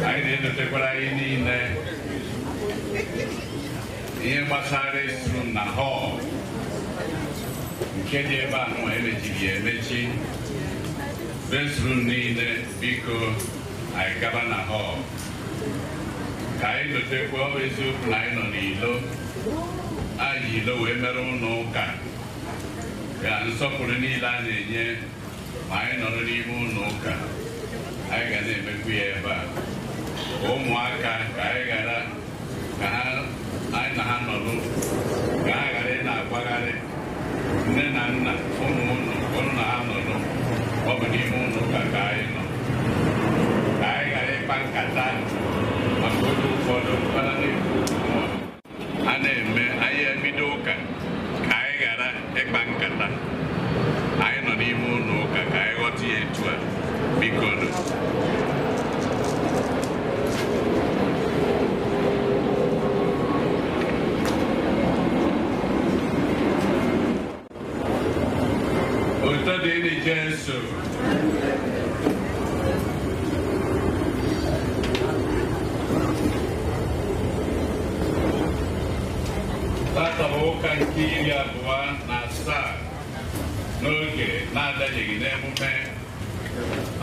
Anyị na-edotekwara anyị niile ihe gbasara restroom na hall nke dị ebe a nwa emechiri ya emechi. Restroom niile, biko, anyị gaba na hall ka anyị dotekwa. Ọ bụ eziokwu na anyị nọ n'ilo, anyị ji ilo wee mere ụlọ ụka ka nsọpụrụ niile a na-enye ma anyị nọrọ n'ime ụlọ ụka, anyị ga na-emekwu ya ebe a. Ụmụaka, ka anyị ghara ka ha anyị na ha nọrọ, ka ha ghara ị na-agbagharị. Nne na nna, ụmụ ụnụ, ụnụ na ha nọrọ, ọ bụ n'ime ụlọ ụka ka anyị nọ, ka anyị ghara ịkpa nkata maka oge ụfọdụ mana na-ekwu okwu a na-eme. Anyị ebido ụka, ka anyị ghara ịkpa nkata. Anyị nọ n'ime ụlọ ụka, ka anyị ghọta ya etu a, biko nụ. Otito dịrị Jesu. Tata bụ ụka nke 27 n'oge na-adanyeghị n'emume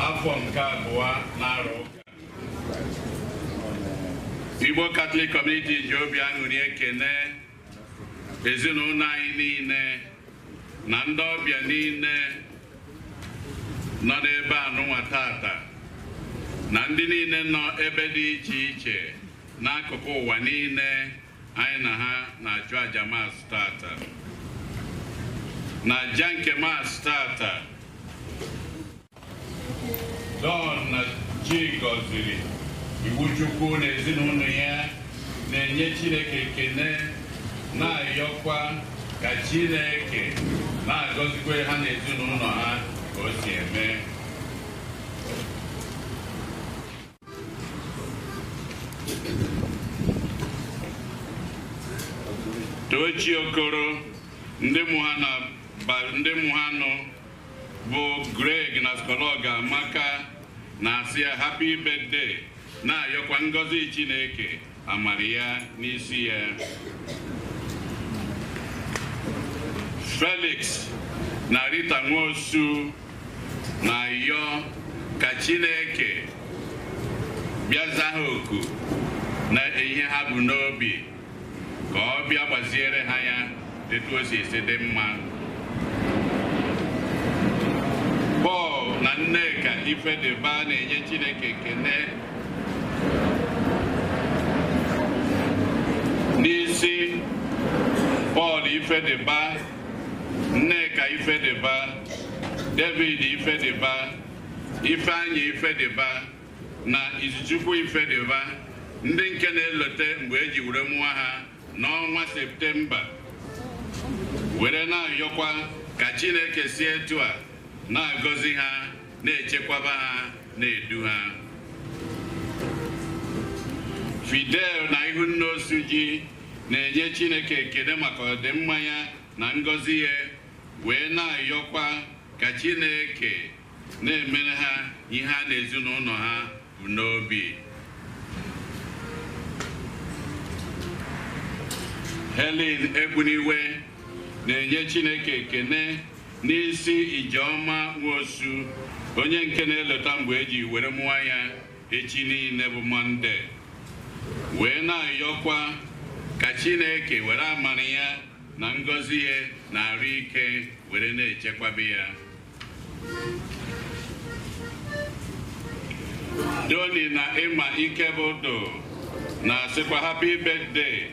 afọ nke abụọ na-arụ ụka. Igbo Catholic Community ji obi aṅụrị ekene ezinụlọ anyị niile na ndị ọbịa niile nọ n'ebe a nụnwa tata, na ndị niile nọ ebe dị iche iche n'akụkụ ụwa niile anyị na ha na-achụ aja Mass tata. Na aja nke Mass tata, Don na Chi gọziri iwu Chukwu na ezinụlọ ya na-enye Chineke ekene, na-ayọkwa ka Chineke na-agọzikwa ha na ezinụlọ ha ka o si eme. Tochi Okoro, ndị mụ ha na ndị mụ ha nọ bụ Greg na Skologa Amaka na-asị ya happy birthday, na-ayọkwa ngọzi Chineke, amara ya n'isi ya. Felix na Rita Nwosu na-ayọ ka Chineke bịa za ha oku na ihe ha bụ n'obi, ka ọ bịa gbaziere ha ya etu o si esi dị mma. Pọl na Nneka Ifedeba na-enye Chineke ekene n'isi Pọl Ifedeba, Nneka Ifedeba, David Ifedeba, Ifeanyị Ifedeba na Izuchukwu Ifedeba, ndị nke na-elote mgbe eji were mụọ ha n'ọnwa Septemba, were na-ayọkwa ka Chineke si etu a na-agọzi ha, na-echekwaba ha, na-edu ha. Fidel na Ihunna Osuji na-enye Chineke ekele maka ọdịmma ya na ngọzi ya, wee na-ayọkwa ka Chineke na-emere ha ihe ha na ezinụlọ ha bụ n'obi. Helen Egbuniwe na-enye Chineke ekene n'isi Ijeọma Nwosu, onye nke na-eleta mgbe eji were mụọ ya echi niile bụ Mọnde, wee na-ayọkwa ka Chineke were amara ya na ngọzi ya na arụ ike were na-echekwaba ya. Doni na Ịma Ikebụdụ na-asịkwa happy birthday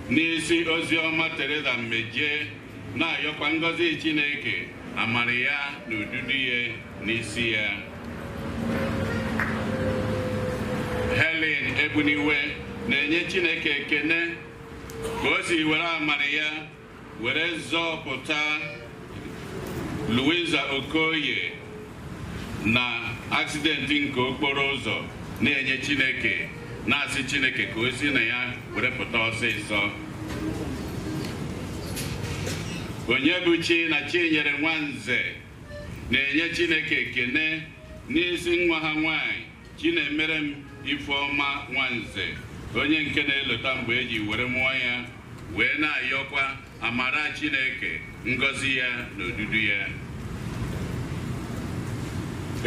n'isi Oziọma Teresa Mmeje, na-ayọkwa ngọzi Chineke, amara ya na ududu ya n'isi ya. Helen Egbuniwe na-enye Chineke ekene ka o si were amara ya were zọpụta Louisa Okoye na aksidenti nke okporo ụzọ, na-enye Chineke, na-asị Chineke ka o si na ya were pụta ọsịsọ. Onyebuchi na Chinyere Nwanze na-enye Chineke ekene n'isi nwa ha nwanyị Chinemerem Ifeọma Nwanze, onye nke na-elota mgbe eji were mụọ ya, wee na-ayọkwa amara Chineke, ngọzi ya na odudu ya.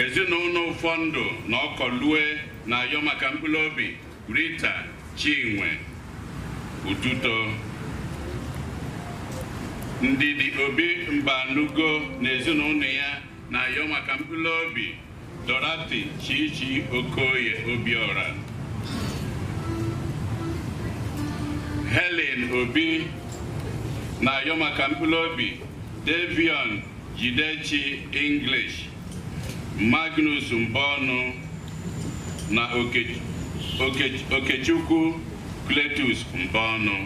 Ezinụlọ ụfọdụ na Ọkọlue na-ayọ maka mkpụrụ obi Rita Chinwe Ututo. Ndidi Obi Mbanugo na ezinụlọ ya na-ayọ maka mkpụrụ obi Dorothy Chichi Okoye Obiora. Helen Obi na-ayọ maka mkpụrụ obi Davion Jidechi English, Magnus Mbọnụ na Okechukwu Cletus Mbọnụ.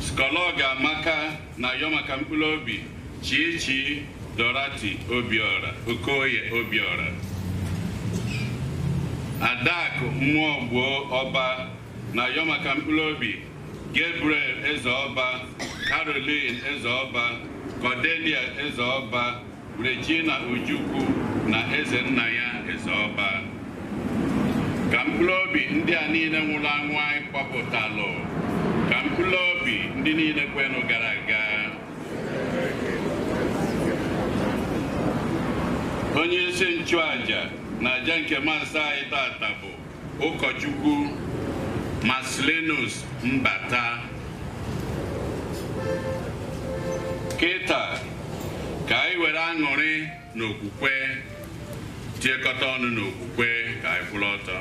Skọlọg Amaka na-ayọ maka mkpụrụ obi Chichi Dorothy Obiora Okoye Obiora. Adakụ Mmụọgbuo Ọba na-ayọ maka mkpụrụ obi Gabriel Ezeọba, Caroline Ezeọba, Cordelia Ezeọba, Regina Ojukwu na eze nna ya Ezeọba. Ka mkpụrụ obi ndị a niile nwụrụ anwụ anyị kpọpụtalụ, ka mkpụrụ obi ndị niile kwenụ gara aga. Onye isi nchụaja na aja nke masị anyị tata bụ ụkọchukwu Marcelinus Mbata. Kịta ka anyị were aṅụrị n'okwukwe tiekọta ọnụ n'okwukwe ka anyị kwụrụ ọtọ.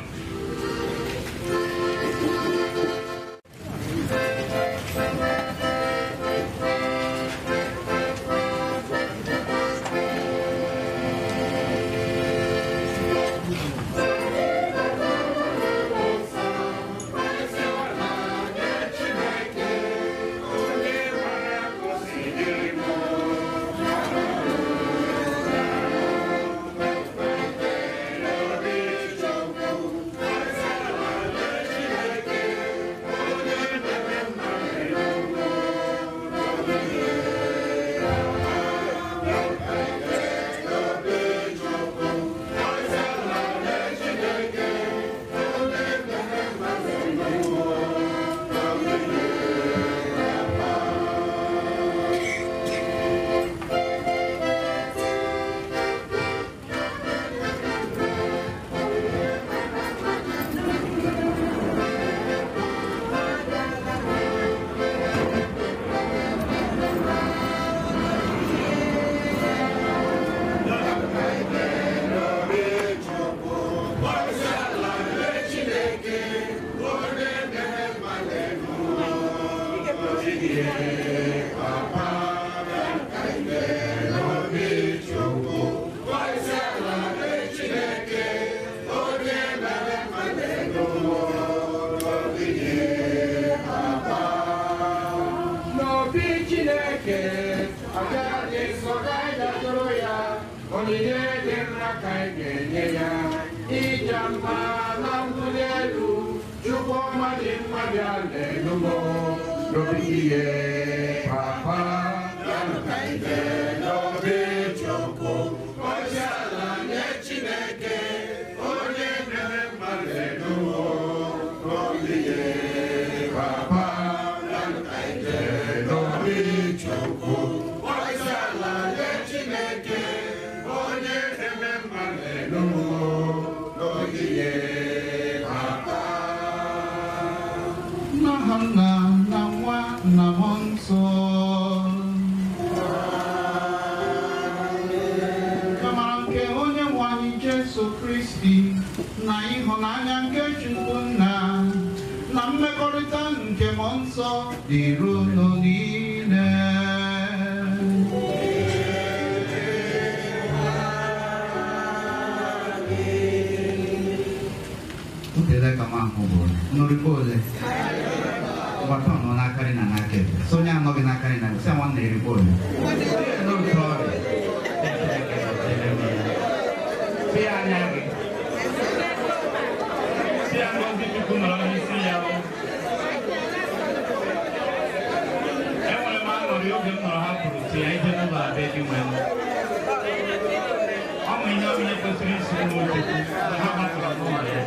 Ihe onye kwesịrị isi n'Chukwu mgbe ha gbapụrụ n'ụlọ ya.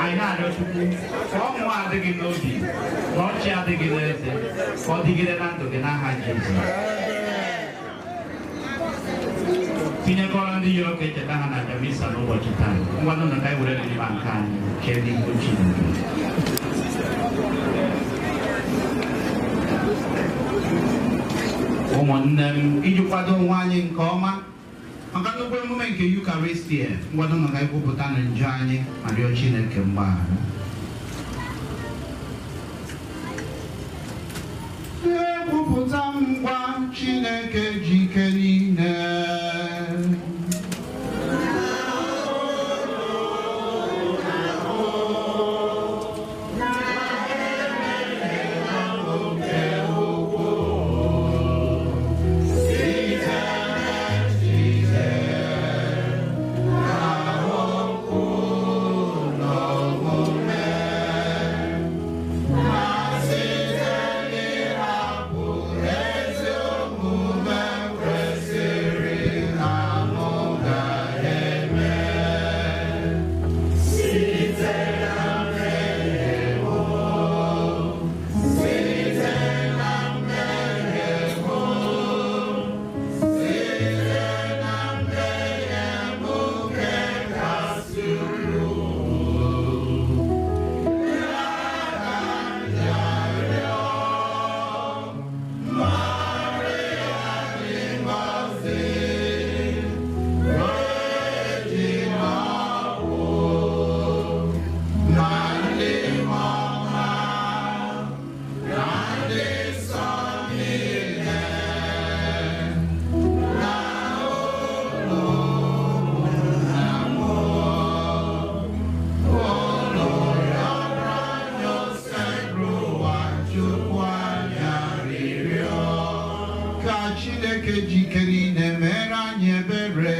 Anyị na-arịọ Chukwu ka ọnwụ adịghị n'obi na ọchị adịghị n'eze, ka ọ dịgide na ndụ gị n'aha Jizọs. Tinyekọrọ ndị yọrọ ka echeta ha na Jamisa n'ụbọchị taa. Ngwanụ na ka anyị were n'ime nke anyị chee n'ihu Chineke. Ụmụnne m, iji kwado onwe anyị nke ọma maka nnukwu emume nke Yukaristia, ngwanụ na ka anyị kwupụta na njọ anyị ma rịọ Chineke mgbaghara. Ekwupụta ngwa Chineke ji ike niile. Chineke ji ike niile mere anyị ebere,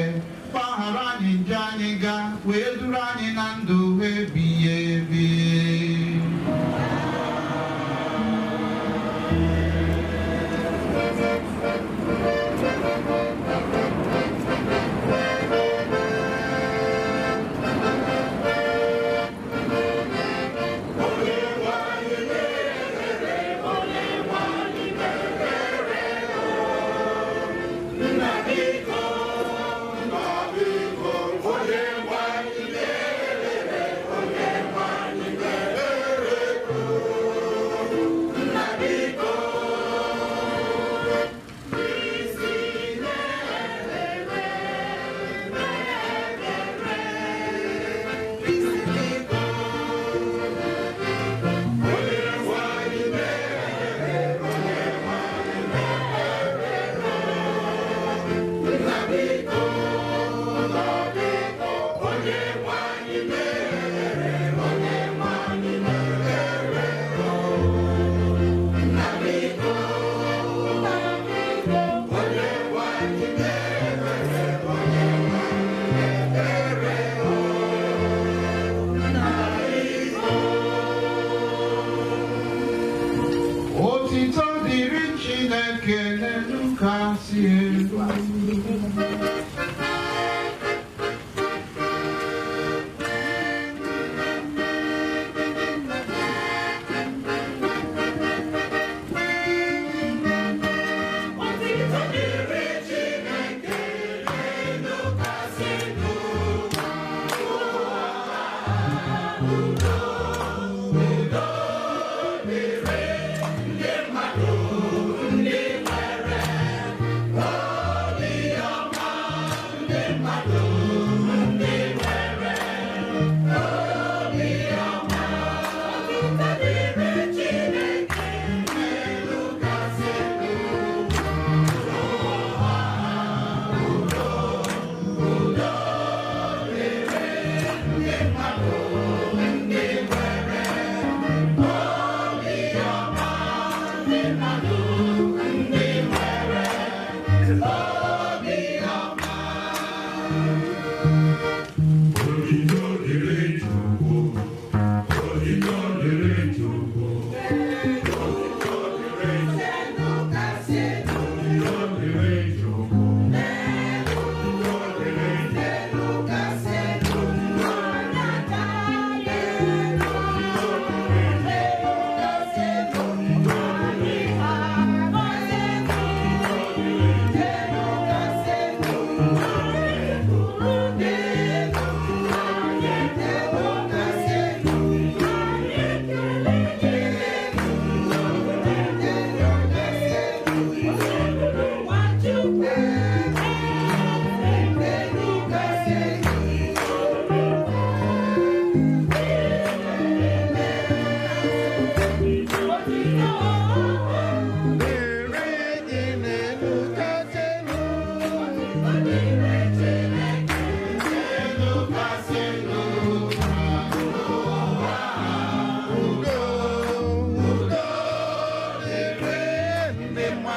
gbaghara anyị njọ anyị ga wee duru anyị na ndụ ebighị ebi. Otito dịrị Chineke n'elu kasị elu.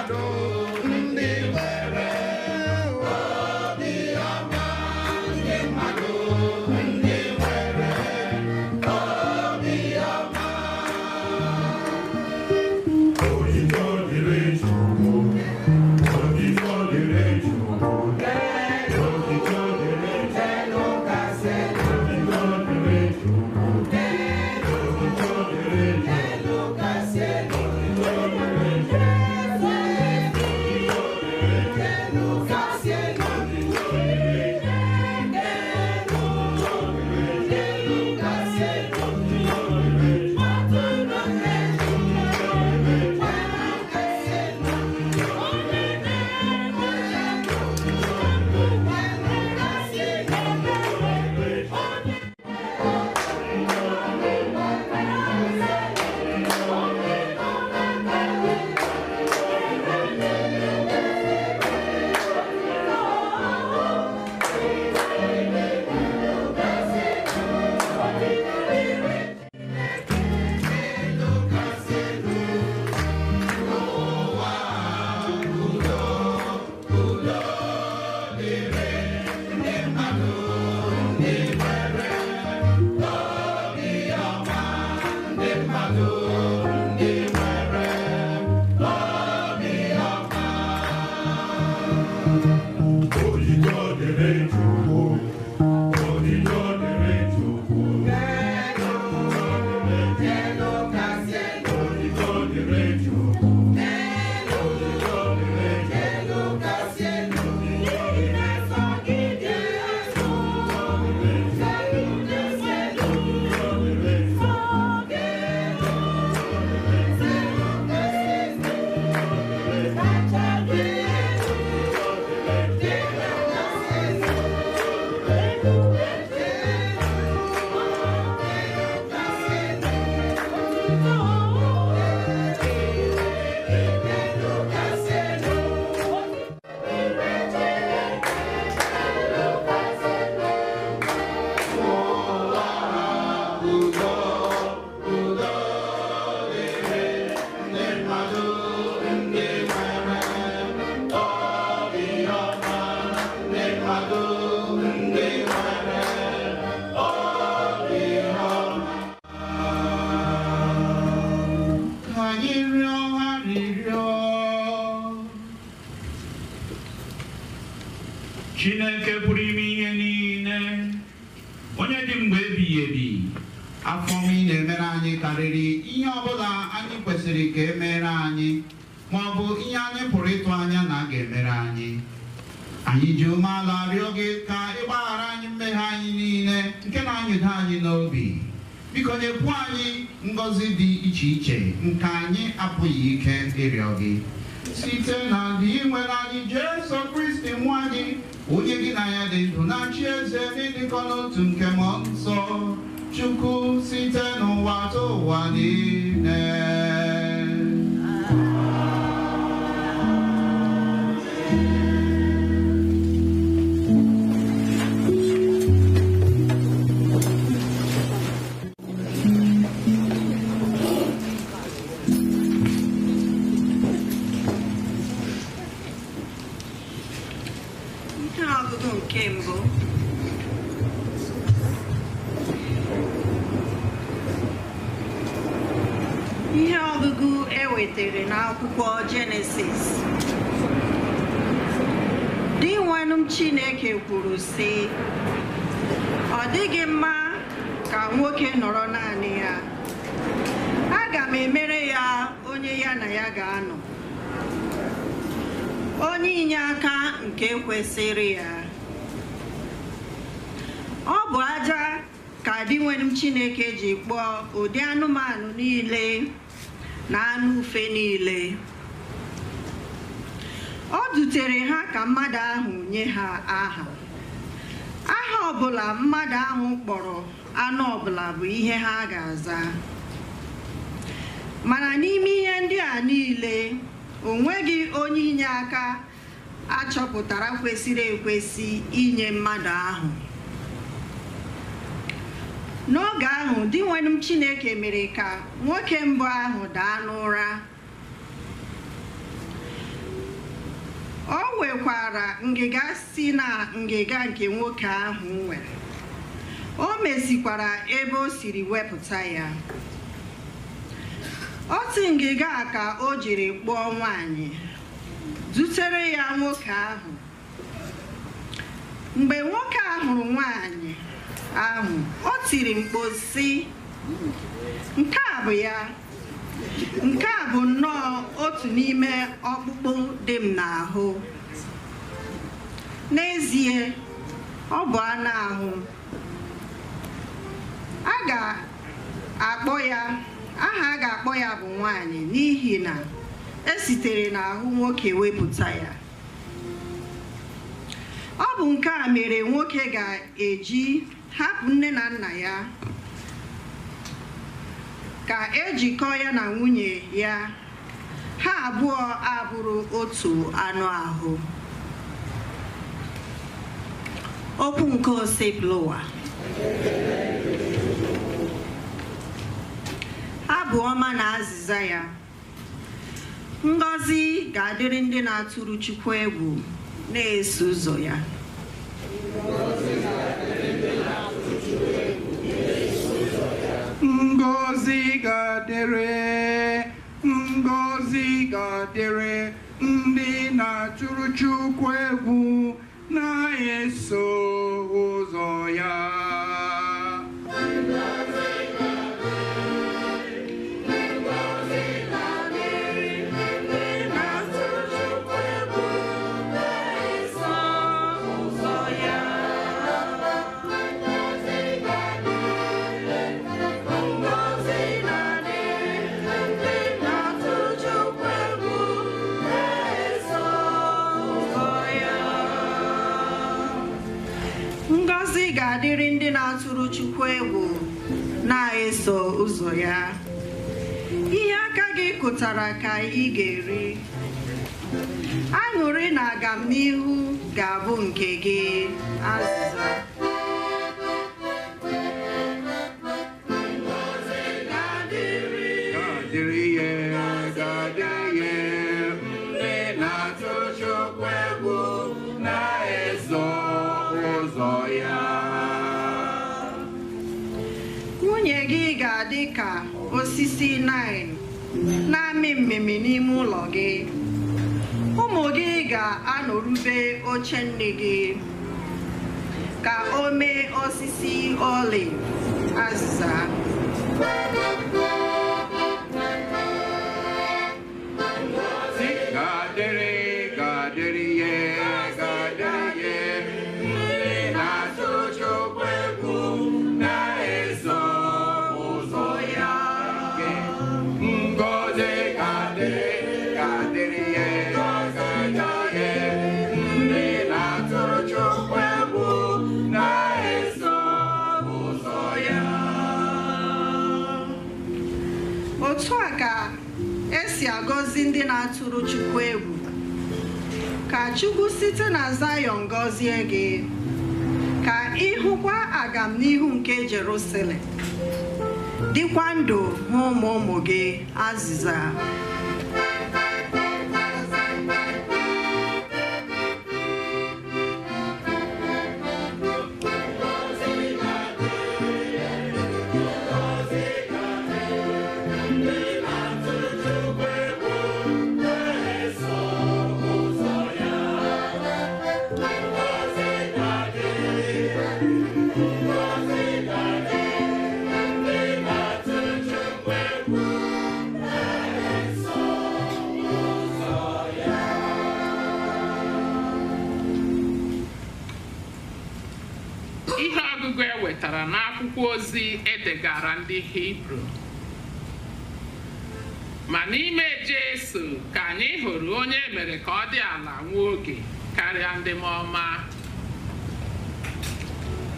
mmadụ ndị nwere obi ọma, ndị mmadụ ndị nwere obi ọma. Otito dịrị Chukwu, otito dịrị Chukwu, otito dịrị Elu kasị otito dịrị Chukwu, otito dịrị Chukwu. elu kasị elu. Elu kasị elu. Elu kasị elu. Atụrụ elu. Elu kasị elu. Onye na-eme elu. Elu kasị elu. Onye Otito dịrị Chukwu, otito dịrị Chukwu, Elu kasị elu. otito dịrị Chukwu, otito dịrị Chukwu. Elu kasị elu. N'ihi na nsọ gị dị elu. Elu kasị elu. Nsọ gị elu. Elu kasị elu. Kacha gị elu. Elu kasị elu. Elu kasị elu. Elu kasị elu. Elu kasị elu. Ndị mmadụ ndị nwere obi ọma, ndị mmadụ ndị nwere obi ọma. Ka anyị rịọ arịrịọ. Chineke pụrụ ime ihe niile, onye dị mgbe ebighị ebi, Afọ ọma ị na-emere anyị karịrị ihe ọbụla anyị kwesịrị ka e mere anyị, ma ọ bụ ihe anyị pụrụ ịtụ anya na a ga-emere anyị. Anyị ji umeala rịọ gị ka ị gbaghara anyị mmehie anyị niile nke na-anyịdo anyị n'obi. Biko nyekwuo anyị ngọzi dị iche iche nke anyị apụghị ike ịrịọ gị. Site na ndị nwere anyị Jesu Kristi nwa gị, onye gị na ya dị ndụ na-achị eze n'ịdịkọ n'otu nke mmụọ nsọ, Chukwu site n'ụwa tụ ụwa niile. Ihe ọgụgụ nke mbụ. Ihe ọgụgụ e wetere n'akwụkwọ Jenesis. Dinwenụ m Chineke kwuru sị, ọ dịghị mma ka nwoke nọrọ naanị ya. Aga m emere ya onye ya na ya ga-anọ, onye inyeaka nke kwesịrị ya. Ọ bụ aja ka Dinwenụ Chineke ji kpụọ ụdị anụmanụ niile na anụ ufe niile. O dutere ha ka mmadụ ahụ nye ha aha. Aha ọbụla mmadụ ahụ kpọrọ anụ ọbụla bụ ihe ha ga-aza. Mana n'ime ihe ndị a niile, o nweghị onye inye aka a chọpụtara kwesịrị ekwesị inye mmadụ ahụ. N'oge ahụ, Dinwenụ m Chineke mere ka nwoke mbụ ahụ daa n'ụra. Wekwara ngịga si na ngịga nke nwoke ahụ nwere. O mezikwara ebe o siri wepụta ya. Otu ngịga a ka o jiri kpụọ nwaanyị, dutere ya nwoke ahụ. Mgbe nwoke a hụrụ nwaanyị ahụ, o tiri mkpu sị, "Nke a bụ ya. Nke a bụ nnọọ otu n'ime ọkpụkpụ dị m n'ahụ. N'ezie, ọ bụ anụ ahụ. A ga-akpọ ya aha a ga-akpọ ya bụ nwaanyị n'ihi na e sitere n'ahụ nwoke wepụta ya." Ọ bụ nke a mere nwoke ga-eji hapụ nne na nna ya ka ejikọ ya na nwunye ya, ha abụọ abụrụ otu anụ ahụ. Okwu nke Osebụlụwa. Abụ ọma na azịza ya. Ngọzi ga-adịrị ndị na-atụrụ Chukwu egwu na-eso ụzọ ya. Ngọzi ga-adịrị, ngọzi ga-adịrị ndị na-atụrụ Chukwu egwu na-eso ụzọ ya. Ngọzi ga-adịrị ndị na-atụrụ Chukwu egwu na-eso ụzọ ya. Ihe aka gị kụtara ka ị ga-eri. Aṅụrị na agamnihu ga-abụ nke gị. Azịza. Ga-adịrị ya, ga-adịrị ya, ndị na-atụ Chukwu egwu na-eso ụzọ ya. Nwunye gị ga-adị ka osisi nine na-amị mmịmị n'ime ụlọ gị. Ụmụ gị ga-anọrube oche nne gị ka o mee osisi olive. Azịza. Ga-adịrị, ga-adịrị ya, ga-adịrị ya, ndị na-atụ Chukwu egwu na-eso ụzọ ya. Ngọzi ga-adịrị, ga-adịrị ya, ga-adịrị ya, ndị na-atụrụ Chukwu egwu na-eso ụzọ ya. Otu a ka esi agọzi ndị na-atụrụ Chukwu egwu. Ka Chukwu site na Zayọn gọzie gị, ka ị hụkwa agamnihu nke Jerusalem, dịkwa ndụ hụ ụmụ ụmụ gị. Azịza. Ihe ọgụgụ e wetara n'akwụkwọ ozi edegara ndị Hibru. Ma n'ime Jesu ka anyị hụrụ onye e mere ka ọ dị ala nwa oge karịa ndị mmụọ ọma.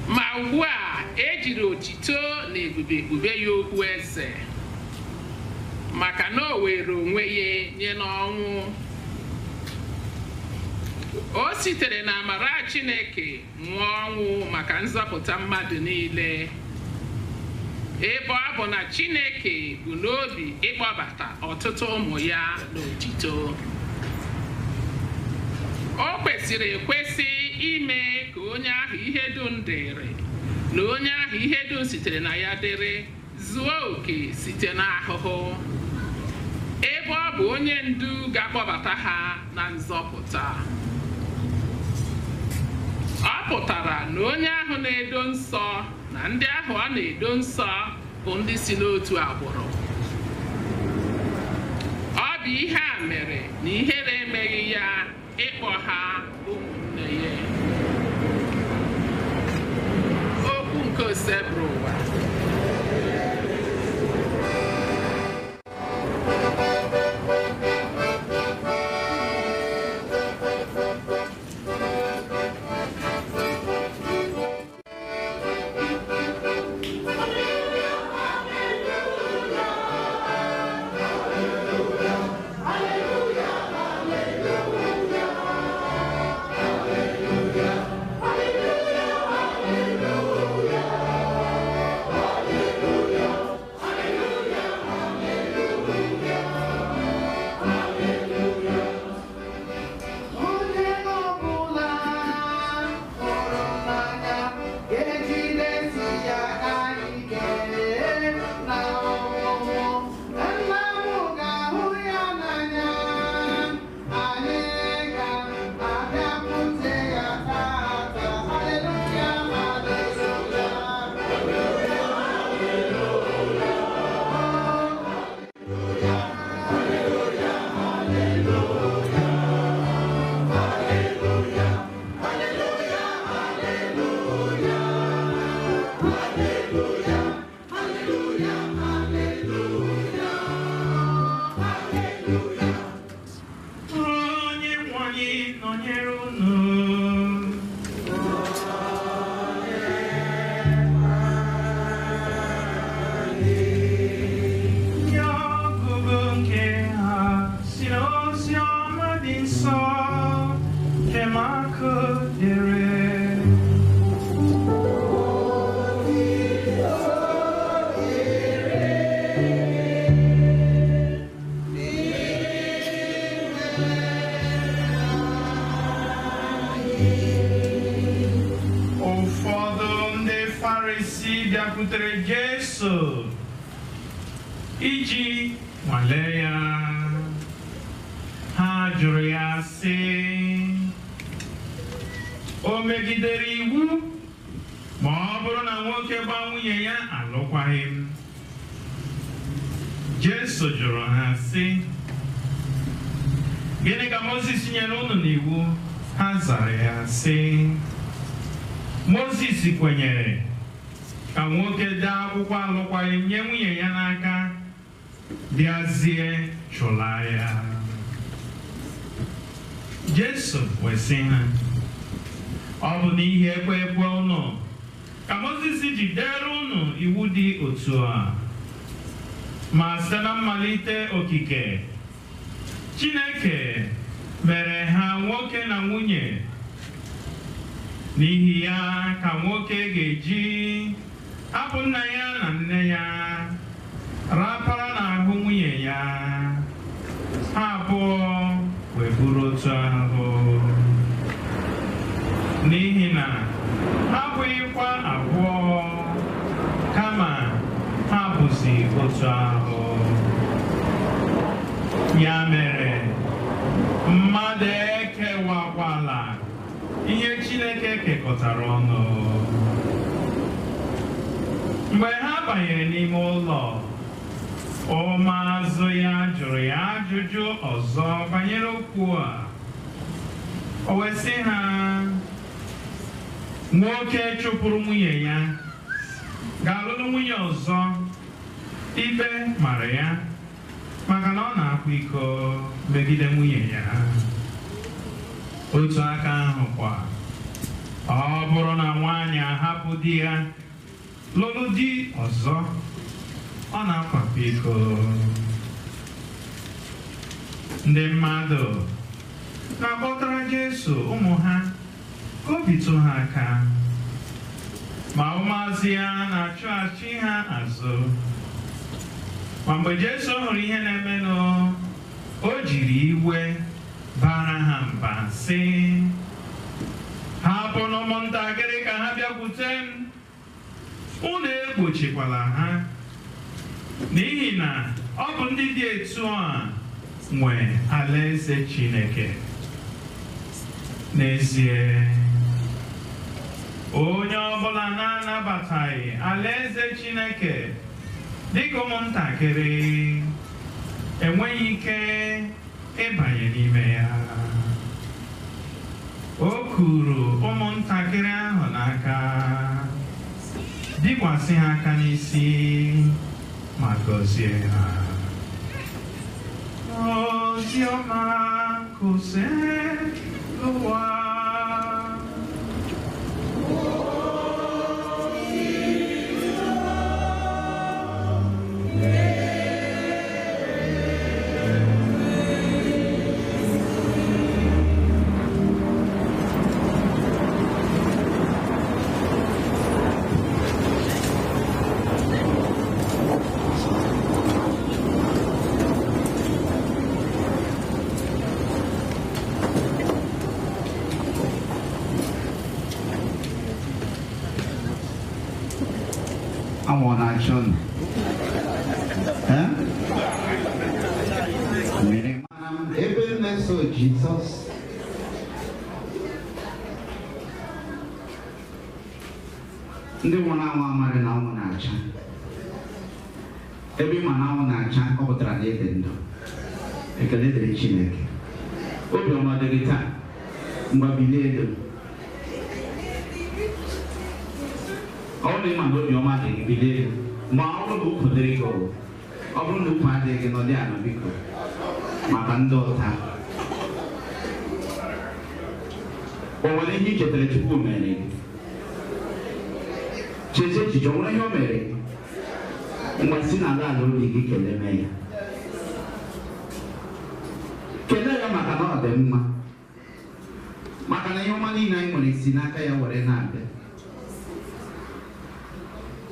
Ma ugbu a e jiri otito na ebube kpube ya okpu eze, maka na o were onwe ya nye n'ọnwụ. O sitere na amara Chineke nwụọ ọnwụ maka nzọpụta mmadụ niile, ebe ọ bụ na Chineke bụ n'obi ịkpọbata ọtụtụ ụmụ ya n'otito. O kwesịrị kwesịrị ekwesị ime ka onye ahụ ihe dum dịrị na onye ahụ ihe dum sitere na ya dịrị zuo oke site n'ahụhụ, ebe ọ bụ onye ndu ga-akpọbata ha na nzọpụta. Ọ pụtara na onye ahụ na-edo nsọ na ndị ahụ ọ na-edo nsọ bụ ndị si n'otu agbụrụ. Ọ bụ ihe a mere na ihere emeghị ya ịkpọ ha ụmụnne ya. Okwu nke Osebụrụwa. Ụfọdụ ndị Farisi bịakwutere Jesu iji nwalee ya. Ha jụrụ ya sị, o megidere iwu ma ọ bụrụ na nwoke gbaa nwunye ya alụkwaghịm? Jesu jụrụ ha sị, gịnị ka Mozis nyere unu n'iwu? Ha zara ya sị, Mozis kwenyere ka nwoke dee akwụkwọ alụkwaghịm nye nwunye ya n'aka, bịazie chụlaa ya. Jesu wee sị ha, ọ bụ n'ihi ekwe ekwe unu ka Mozis ji dere unu iwu dị otu a. Ma site na mmalite okike, Chineke mere ha nwoke na nwunye. N'ihi ya ka nwoke ga-eji hapụ nna ya na nne ya, rapara n'ahụ nwunye ya, ha abụọ wee bụrụ otu ahụ. N'ihi na ha abụghịkwa abụọ, kama ha bụzi otu ahụ. Ya mere, mmadụ ekewakwala ihe Chineke kekọtara ọnụ. Mgbe ha banyere n'ime ụlọ, ụmụazụ ya jụrụ ya ajụjụ ọzọ banyere okwu a. O wee sị ha, nwoke chụpụrụ nwunye ya ga-alụrụ nwunye ọzọ, ikpe mara ya maka na ọ na-akwa iko megide nwunye ya. Otu aka ahụ kwa, ọ bụrụ na nwaanyị ahapụ di ya lụrụ di ọzọ, ọ na-akwakwa iko. Ndị mmadụ na-akpọtara Jesu ụmụ ha ka o bitụ ha aka, ma ụmụazị ya na-achụghachi ha azụ. Ma mgbe Jesu hụrụ ihe na-emenụ, o jiri iwe bara ha mba sị, Hapụnụ ụmụntakịrị ka ha bịakwute m, unu egbochikwala ha, n'ihi na ọ bụ ndị dị etu a nwe alaeze Chineke. N'ezie, onye ọbụla na-anabataghị alaeze Chineke dịka ụmụntakịrị enweghị ike ịbanye n'ime ya. O kuru ụmụntakịrị ahụ n'aka, bikwasị ha aka n'isi ma gọzie ha. Oziọma kwụsịrị ụwa. Anwụ ọ na-achọ unu? Eh? Mmiri mara m ebe m na-eso Jizọs. Ndị nwụrụ anwụ amaghị na anwụ na-acha. Ebe ị ma na anwụ na-acha, ọ pụtara na ịdị ndụ. Ekele dịrị Chineke. Obiọma dị gị taa. Ngwa, bilie elu. Ọ bụrụ na ị ma na obiọma dị gị, bilie elu. Ma ọ bụrụ na ukwu dịrị gị, ọ bụrụ na ukwu adịghị gị, nọdị ala biko, maka ndị ụta. O nwere ihe i chetara Chukwu mere gị? Chezie echiche, o nwere ihe o mere gị? Ngwa, si n'ala ala obi gị kelee mee ya. Kelee ya maka na ọ dị mma, maka na ihe ọma niile anyị nwere si n'aka ya were na-abịa.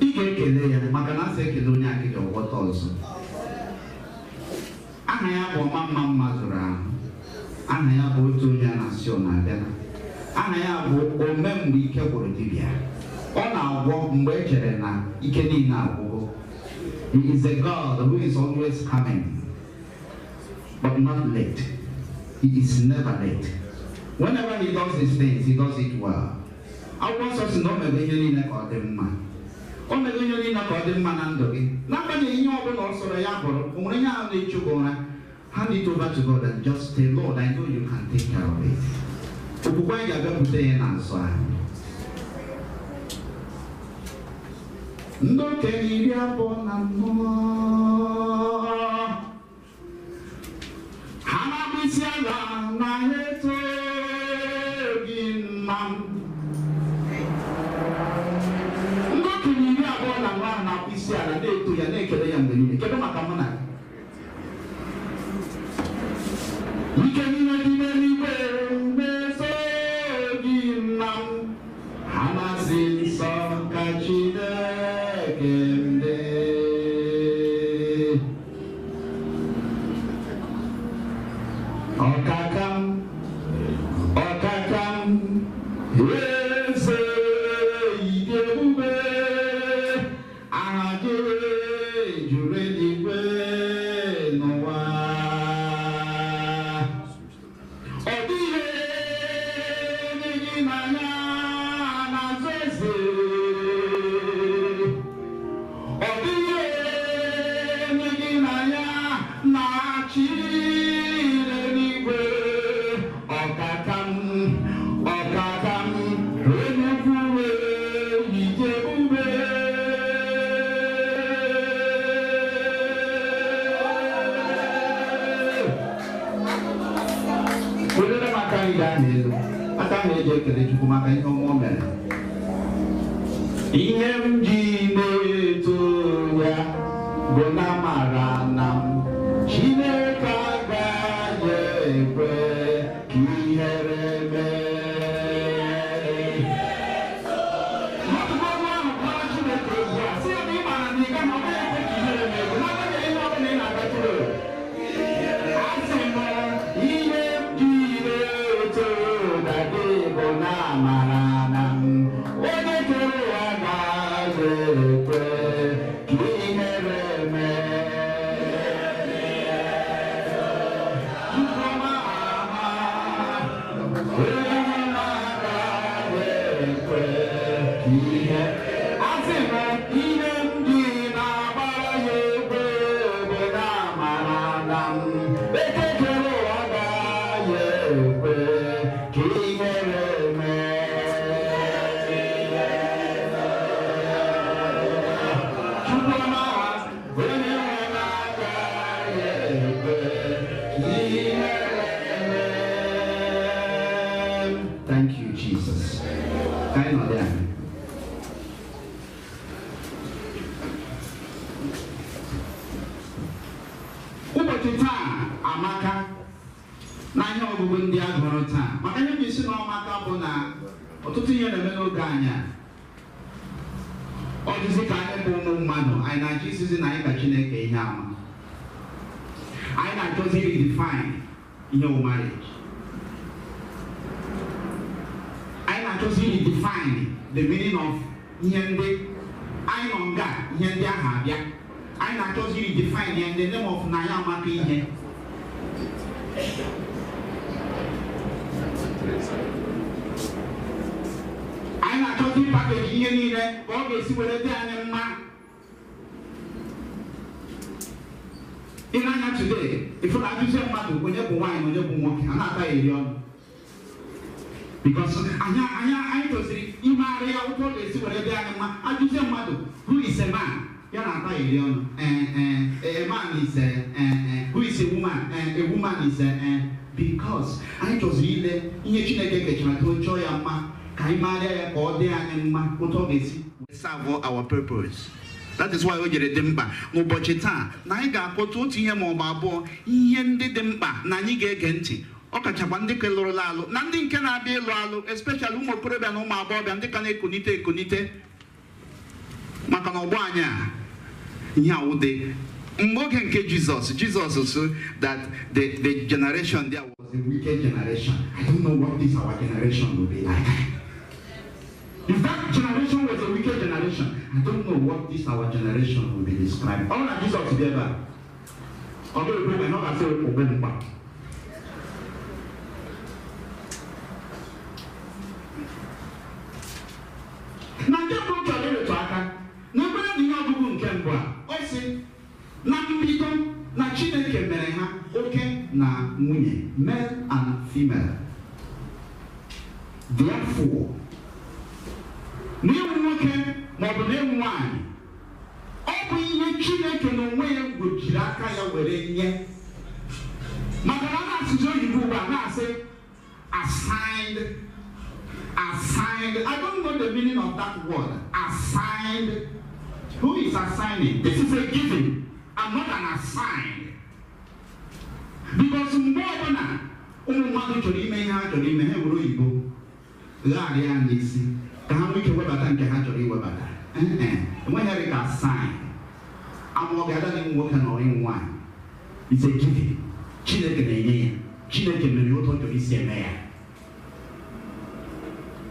Ị ga-ekele ya maka na asị ekele onye akịdị ọgwọta ọzọ. Aha ya bụ ọma mma mma zụrụ ahụ. Aha ya bụ otu onye a na-asị ọ na-abịa. Aha ya bụ ome mgbe ike gwụrụ dibịa. Ọ na-agwọ mgbe e chere na ike niile agwụgo. He is a God who is always coming but not late. He is never late. Whenever he does his things, he does it well. Akwụkwọ Nsọ si na o mego ihe niile ka ọ dị mma. O mego ihe niile ka ọ dị mma na ndụ gị, n'agbanyeghị ihe ọ bụla ọ sọrọ ya bụrụ. O nwere ihe ahụ na-echu gị ụra, hand it over to God and just say, "Lord, I know you can take care of it." Okwukwe anyị ga-abịakwute ya n'azụ anyị. Ndị okenye 24 ha na-akpụ isi ala na ha eto gị, nna m. Ndị okenye 24 ahụ na-akpụ isi ala na-eto ya, na-ekele ya mgbe niile. Kedu maka mụ na gị? Ike niile dị n'eluigwe na-eso gị, nna m. Ha na-asị, nsọ ka Chineke m dị. Ọkaka m, ọkaka m, eze ịdị ebube, aha gị juru eluigwe n'ụwa. Ọ dịghị onye gị n'anya na-azụ eze. Ọ dịghị onye gị na ya na-achị n'eluigwe. Ọkaka m, ọkaka m, enugwu ije ebube. Welere m aka anyị gaa n'elu, aka ahụ eji ekele Chukwu maka ihe ọma o mere. Ihe m ji na-eto ya bụ na mara na m Chineke agaghị ekwe ka ihere mee. Mmadụ ahụ kpọrọ Chineke egwu a, sị ya na ị maara na ị gaghị, ọ gaghị ekwe ka ihere mee gị n'agbanyeghị ihe ọ bụla ị na-agatụrụ. Asị m, ihe m ji na-eto dade bụ na amara ekwe ka ihere mee. Chukwuma, onye nwe m agaghị ekwe ka ihere mee. Thank you, Jesus. Ka anyị nọdụ ala. Ụbọchị taa amaka na ihe ọgụgụ ndị a gụrụ taa, maka ihe bụ isi na ọmaka bụ na ọtụtụ ihe na-eme n'oge anyị a. Ọ dịzị ka anyị bụ ụmụ mmadụ, anyị na-achọ isizi na anyị ka Chineke ihe ama. Anyị na-achọzi redefine ihe wụ marriage. Anyị na-achọzi redefine the meaning of ihe ndị anyị nọ nga, ihe ndị ahụ abịa. Anyị na-achọzi redefine ya in the name of na ya amaka ihe. Anyị na-achọzi pakeji ihe niile ka ọ ga-esi were dị anyị mma. Ị na-anya today, ifu na ajụzie mmadụ onye bụ nwaanyị na onye bụ nwoke, a na-ata ya eri ọnụ. Because anyị chọziri imegharị ya otu ọ ga-esi were dị anyị mma. Ajụzie mmadụ who is a man, ya na-ata ya eri ọnụ. A man is a, who is a woman, a woman is a, because anyị chọziri ile ihe Chineke kechara ka o chọọ ya mma, ka anyị marịa ya ka ọ dị anyị mma otu ọ ga-esi serve our purpose. That is why o jere dị mkpa n'ụbọchị taa na anyị ga-akpọtụ otu ihe ma ọ bụ abụọ, ihe ndị dị mkpa na anyị ga-ege ntị, ọ kachakwa ndị ka lụrụla alụ na ndị nke na-abịa ịlụ alụ, especially ụmụ okorobịa na ụmụ agbọghọbịa ndị ka na-ekonite ekonite, maka na ọgbọ anyị a ihe awụ dị mgbe oge nke Jizọs. Jizọs sị that the generation there was a wicked generation. I don't know what this our generation will be like. If that generation was a wicked generation, I don't know what this our generation will be described. Ọ na Jizọs bịa ebe a, ọ ga-ekwu na ọ ga-asị okpukpe mkpa. Na nke mbụ m chọrọ ịrụtụ aka na ekpere na ihe ọgụgụ nke mbụ a, ọ sị na mbido na Chineke mere ha oke na nwunye, male and female. Therefore, na ịwụ nwoke maọbụ na ịwụ nwaanyị, ọ bụ ihe Chineke n'onwe ya gbochiri aka ya were nye. Maka na a na-asụsụ oyibo ugbu a na-asị assigned, assigned. I don't know the meaning of that word. Assigned. Who is assigning? This is a giving and not an assigned. Because mgbe ọbụla ụmụ mmadụ chọrọ ime ihe ha chọrọ ime, ha were oyibo gharịa ya n'isi ka ha nwee ike webata nke ha chọrọ iwebata. Enweghị dị ka assign. Ama ọ ga-ada n'ịnwụ nwoke na ịnwụ nwaanyị. It's a giving. Chineke na-enye ya. Chineke mere ya otu ọ chọrọ isi eme ya.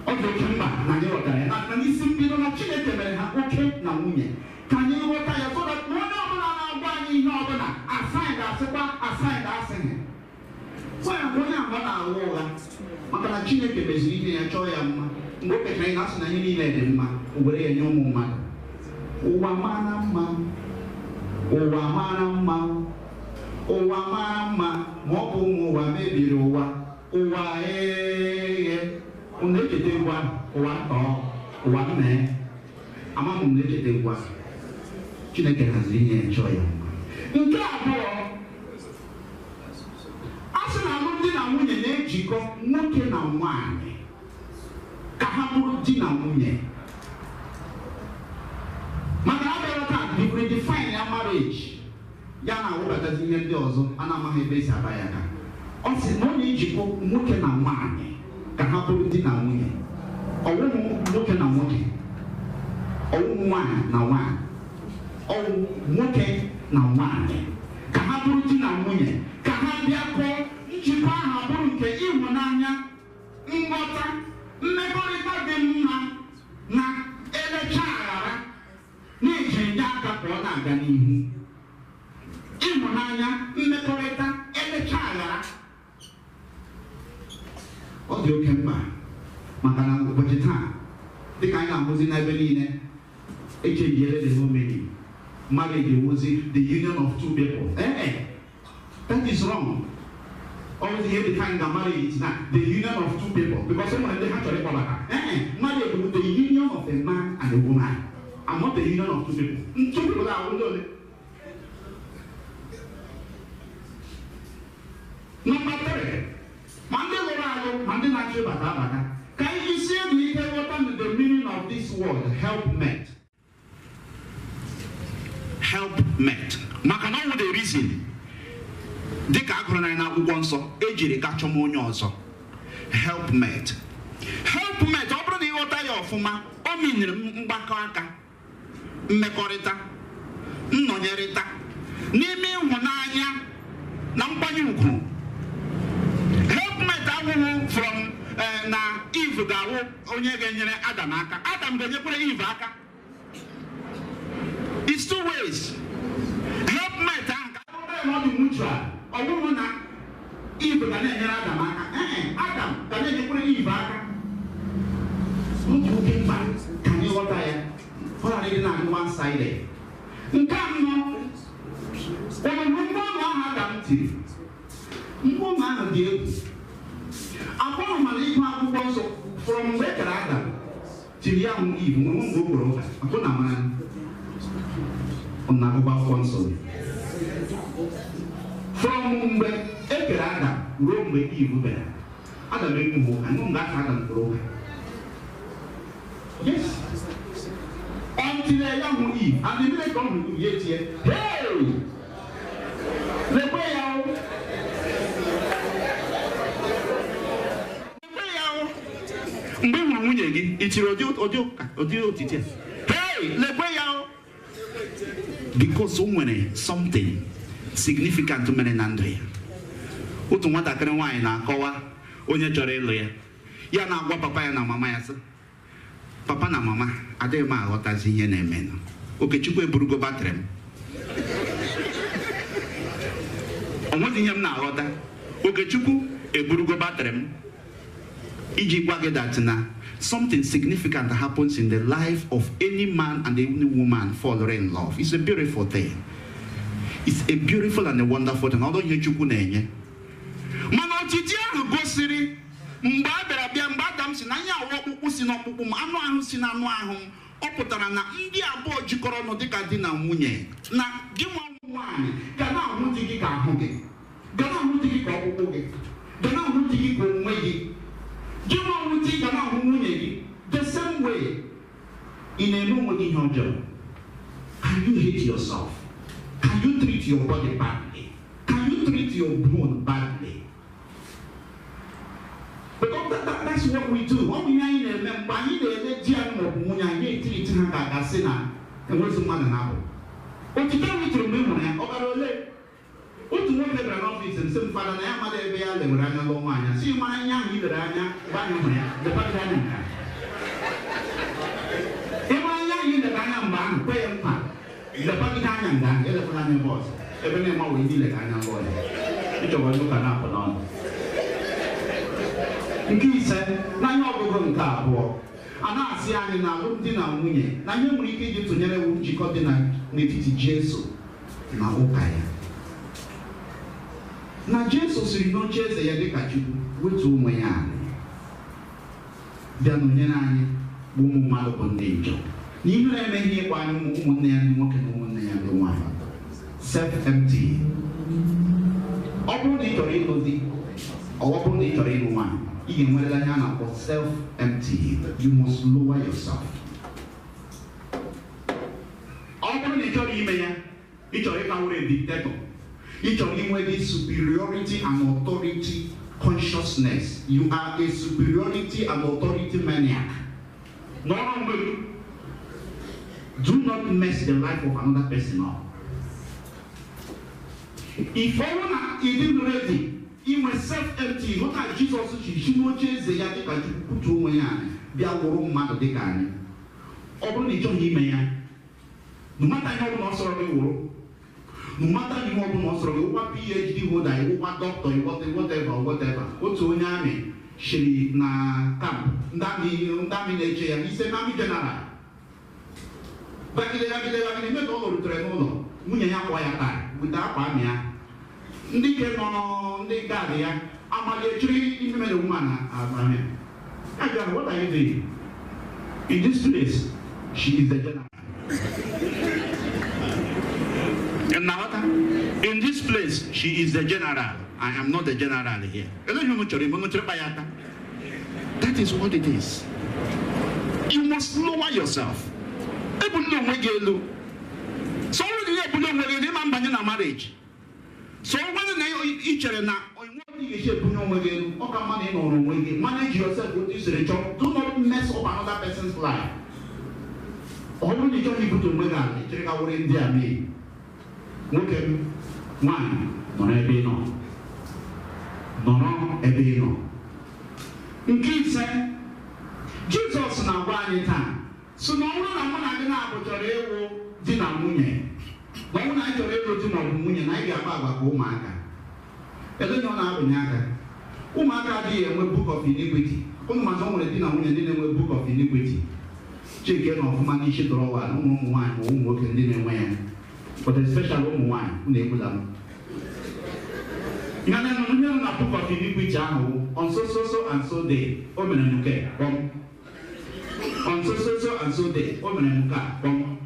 Ọ dị oke mkpa na anyị ghọtara ya na n'isi mbido na Chineke mere ha oke na nwunye, ka anyị ghọta ya so that onye ọbụla na-agwa anyị ihe ọbụla asaịd asịkwa asaịd asịghị. Gwa ya onye ahụ na-agha ụgha, maka na Chineke meziri ihe ya chọọ ya mma. Mgbe o kechara ihe asị na ihe niile dị mma, o were ya nye ụmụ mmadụ. Ụwa mara mma, ụwa mara mma, ụwa mara mma, ma ọ bụ ụmụ ụwa mebiri ụwa. Ụwa eghe. Unu echeta egwu ahụ, ụwa ntọọ, ụwa mmee. Ama m na echeta egwu ahụ. Chineke haziri ihe ya chọọ ya mma. Nke abụọ, a sị na alụmdi na nwunye na-ejikọ nwoke na nwaanyị ka ha bụrụ di na nwunye. Maka abịara taa, redefine ya marriage, ya na-awụbatazi ihe ndị ọzọ a na-amaghị ebe esi aba ya aka. Ọ sị na ọ na-ejikọ nwoke na nwaanyị ka ha bụrụ di na nwunye. Ọwụmụ nwoke na nwoke, ọwụmụ nwaanyị na nwaanyị, ọwụ nwoke na nwaanyị ka ha bụrụ di na nwunye, ka ha bịakọọ njikọ ahụ bụrụ nke ịhụnanya, nghọta, mmekọrịta dị mma na elecha aghara na-eji nye aka ka ọ na-aga n'ihu. Ịhụnanya, mmekọrịta, elecha aghara. Ọ dị oke mkpa maka na ụbọchị taa, dịka anyị na-ahụzi n'ebe niile, echenjiele the whole meaning. Marriage was the union of two people. That is wrong. Always here define the marriage now, the union of two people. Because someone they have to marriage is the union of a man and a woman. And not the union of two people. Two people are only. Number 3. Monday Lorado, Monday Nacho Batabata. Can you see the meaning of this word, helpmate? Helpmate. Maka na ọ the reason. Dịka agụrụ na n'akwụkwọ nsọ, ejiri ka chọm onye ọzọ. Helpmate. Helpmate, ọ bụrụ na ịghọta ya ọfụma, o meaniri mgbakọ aka, mmekọrịta, nnọnyerịta, n'ime ịhụnanya na nkwanye ugwu. Helpmate awụghị from na Eve ga-awụ onye ga-enyere Adam aka. Adam ga-enyekwara Eve aka. It's two ways. Helpmate ahụ ka ọ dị mutual. Ọ bụrụ na Eve ga na-enyere Adam aka, Adam ga na-enyekwara Eve aka. Otu oke mkpa ka anyị ghọta ya, ọ ghara ịdị na-adị one-sided. Nke anọ, ọmụmụ mgbanwe ahụ Adam tiri, mgbanwe ahụ dị egwu. Akwụrụ mana ịgụ akwụkwọ nsọ fọrọ mgbe e kere Adam tiri ya hụ Eve nwere mgbe o kwere ụka, akwụ na amara na akwụkwọ akwụkwọ nsọ. From mgbe e kere Adam ruo mgbe Eve bịara, Adam ekwughị ụka, nụ mgbe aka Adam kwere ụka. Yes. Until ya hụ Eve, and the minute ọ hụrụ Eve, ya etie, hey! Lekwe ya o! Lekwe ya o! Mgbe ị hụrụ nwunye gị, ị tiri ụdị otiti a? Hey! Lekwe ya o! Because o nwere something significant mere na ndụ ya. Otu nwatakịrị nwaanyị na-akọwa onye chọrọ ịlụ ya. Ya na-agwa papa ya na mama ya sị, papa na mama, adịghị m aghọtazi ihe na-emenụ. Okechukwu eburugo batrị m. O nweghị ihe m na-aghọta. Okechukwu eburugo batrị m. Iji gwa gị that na something significant happens in the life of any man and any woman falling in love. It's a beautiful thing. It's a beautiful and a wonderful thing. Although ihe Chukwu na-enye. Mana otiti ahụ gosiri mgbe a bịara bịa mgbe Adam si na ihe awụ ọkpụkpụ si n'ọkpụkpụ m, anụ ahụ si n'anụ ahụ m, ọ pụtara na ndị abụọ jikọrọ ọnụ dịka di na nwunye na gị nwa nwaanyị ga na-ahụ di gị ka ahụ gị, ga na-ahụ di gị ka ọkpụkpụ gị, ga na-ahụ di gị ka onwe gị. Gị nwa di ga na-ahụ nwunye gị the same way. Ị na-eme onwe gị ihe ọjọọ. Can you hate yourself? Can you treat your body badly? Can you treat your bone badly? Because that's what we do. Ọ bụ ihe anyị na-eme mgbe anyị na-ele di anyị maọbụ nwunye anyị na-etiriti ha ka ga-asị na enwezi mmadụ na-abụ. Otito anyị tụrụ mgbe ị hụrụ ya, ọ gara ole? Otu nwoke bịara n'ọfịs m sị m fada na ya mmadụ ebe ya lewere anya lụọ nwaanyị. Sị mara ihe ahụ i lere anya mgbe anyị hụrụ ya, lekwagide anya nke a. Ị mara ihe ahụ i lere anya mgbe ahụ, kwe ya nkwa. Lekwagide anya nga ahụ, elekwala anya ebe ọzọ. Ebe na-eme ndị lere anya lụọ ya. Ịchọwa ndị ụka na-apụ n'ọnụ. Nke ise, n'anya ọgụgụ nke abụọ, a na-asị anyị na alụmdi na nwunye na ihe nwere ike iji tụnyere njikọ dị n'etiti Jesu na ụka ya. Na Jesu siri n'oche eze ya dịka Chukwu wetuo onwe ya ala, bịa nọnyere anyị bụ ụmụ mmadụ bụ ndị njọ. Na ihe na-emeghị ịkpọ anyị ụmụnne ya ndị nwoke na ụmụnne ya ndị nwaanyị. Self-empty. Ọ bụrụ na ị chọrọ ịlụ di, ọ bụrụ na ị chọrọ ịlụ nwaanyị, ị ga-enwerela ihe a na-akpọ self-empty. You must lower yourself. Ọ bụrụ na ị chọrọ ime ya, ị chọrọ ịka were dictator, ị chọrọ inwe this superiority and authority consciousness. You are a superiority and authority maniac. Nọrọ mgbe gị. Do not mess the life of another person up. If ọ bụrụ na ị dịghị ready inwe self-empty, hụ ka Jizọs ji si n'oche eze ya dịka Chukwu kutuo onwe ya bịa wụrụ mmadụ dịka anyị. Ọ bụrụ na ị chọghị ime ya, no matter ihe ọbụla ọ sọrọ gị wụrụ, no matter ihe ọbụla ọ sọrọ gị, wụkwa PhD holder, wụkwa doctor, whatever. Otu onye amị shiri na camp, ndị amị na-eche ya, ise na amị general. Bagide, mee ka ọ rutere n'ụlọ, nwunye ya kpọọ ya taa, weta akwa amị ya. Ndị ke nọ ndị guard ya amaliechiri ime the woman ahịa. Ya jụrụ, what are you doing? In this place, she is the general. In this place, she is the general. I am not the general here. That is what it is. You must lower yourself. So marriage. So when manage yourself with this. Do not mess up another person's life. Nwoke m, nwaanyị nọrọ ebe ị nọ. Nọrọ ebe ị nọ. Nke ise, Jizọs na-agwa anyị taa, sị na ọ bụrụ na mụ na gị na-abụ chọrọ ịwụ di na nwunye, na ọ bụrụ na anyị chọrọ ịlụ di ma ọ bụ nwunye, na anyị ga-agba agwa ka ụmụaka. Ele onye ọ na-abụnye aka? Ụmụaka adịghị enwe book of iniquity. Ụmụ mazị o nwere di na nwunye ndị na-enwe book of iniquity. Chike na ọfụma n'isi dọrọwa na ụmụ nwaanyị ma ụmụ nwoke ndị na-enwe ya. But especially ụmụ nwaanyị, unu egbula m. Ihe nọ na book of iniquity ahụ on so so so and so day, o mere m nke kpọm. On so so so and so day, o mere m nke a kpọm.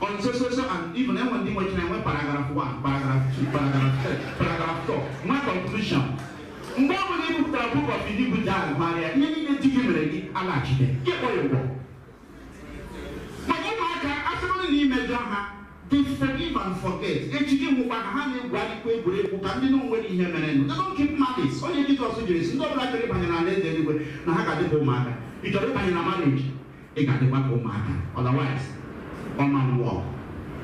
On so so so and even enwe ndị nwechara enwe paragraph 1, paragraph 2, paragraph 3, paragraph 4, nwa conclusion. Mgbe ọ bụla ị bupụtara book of iniquity ahụ gbarịa, ihe niile di gị mere gị alaghachite, gị kpọ ya ụgwọ. Maka ụmụaka, asịrị na imejọ ha, they forgive and forget. Echi nwụkwa ka ha na-egwurikwa egwuregwu ka ndị na-enwere ihe mere nụ. They don't keep malice. Onye Jizọs jiri sị ndị ọbụla chọrọ ịbanye n'ala eze eluigwe na ha ga-adịkwa ụmụaka. Ị chọrọ ịbanye na marriage, ị ga-adịkwa ka ụmụaka. Otherwise, ọ ma nwụọ.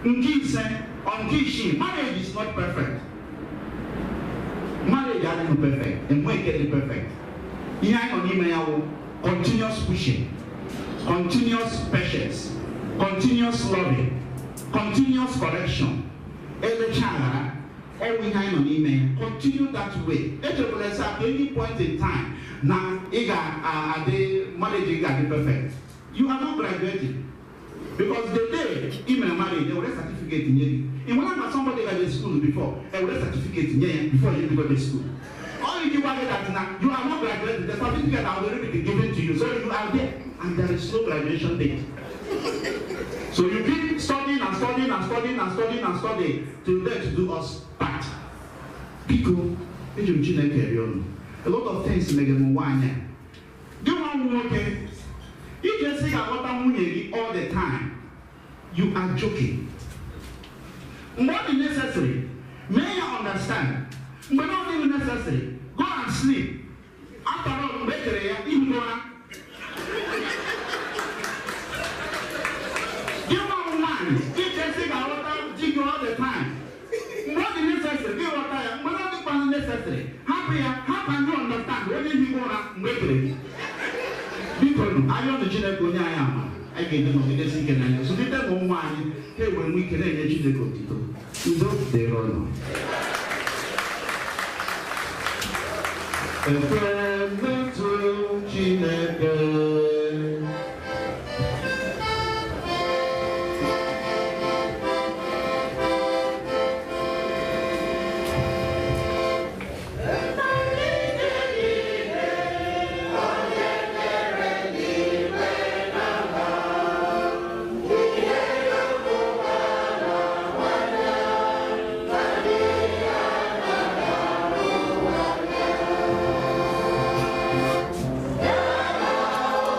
Nke ise, ọ nke isii, marriage is not perfect. Marriage adịghị perfect. Enwe nke dị perfect. Ihe anyị nọ n'ime ya wụ continuous pushing, continuous patience, continuous loving, continuous correction. Elecha aghara, ọwụ ihe anyị nọ n'ime ya. Continue that way. Echekwala ese at any point in time na ị ga-adị marriage ị ga-adị perfect. You are not graduating. Because the day ị mere marriage, e were certificate nye gị. Ị nwere na somebody gara school before, e were certificate nye ya before you go to school. All you give that na you are not graduating. The certificate has already been given to you, so you are there, and there is no graduation date. So you keep studying and studying and studying and studying and studying till death do us part. Biko, eji m Chineke rịọ unu. A lot of things mere m nwa anya. Gị nwa m nwoke, ị ga-esi ga-aghọta nwunye gị all the time. You are joking. Mgbe ọ dị necessary, mee ya understand. Mgbe ọ dịghị necessary, go and sleep. After all, mgbe e kere ya, ihu ụra. Gị nwa m nwaanyị, ị ga-esi ga-aghọta di gị all the time. Mgbe ọ dị necessary, gị ghọta ya. Mgbe ọ dịkwa necessary, hapụ ya, hapụ you understand onye higo ụra mgbe e kere gị. Biko nụ, arịọ nụ Chineke onye anyị ama. Anyị ga-eji nọgidesi ike n'anya. Zụlite na ụmụ anyị ka e wee nwee ike na-enye Chineke otito. Udo dịrị ụnụ. Ekele Chineke. Yeah.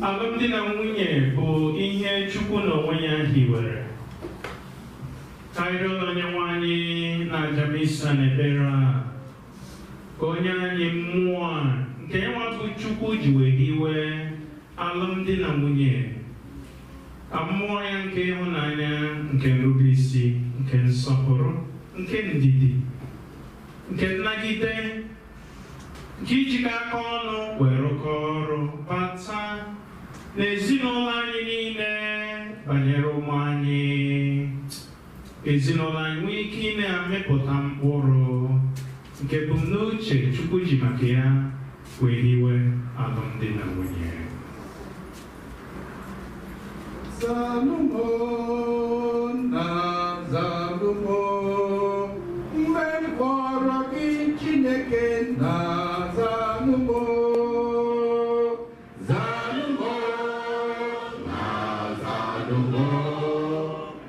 Alụmdi na nwunye bụ ihe Chukwu n'onwe ya hiwere. Ka anyị rịọ Onyenwe anyị na aja misa na ekpere a, ka onye anyị mmụọ a nke ya bụ Chukwu ji wee hiwe alụmdi na nwunye, ka mmụọ ya nke ịhụnanya, nke nrubeisi, nke nsọpụrụ, nke ndidi, nke nnagide, nke ijikọ aka ọnụ wee rụkọ ọrụ bata n'ezinụlọ anyị niile banyere ụmụ anyị. Ezinụlọ anyị nwee ike ị na-amịpụta mkpụrụ nke ebumnuche Chukwu ji maka ya wee hiwe alụmdi na nwunye. Zalumo na zalumo, mgbe m kpọrọ gị Chineke na zalumo. Zalumo na zalumo,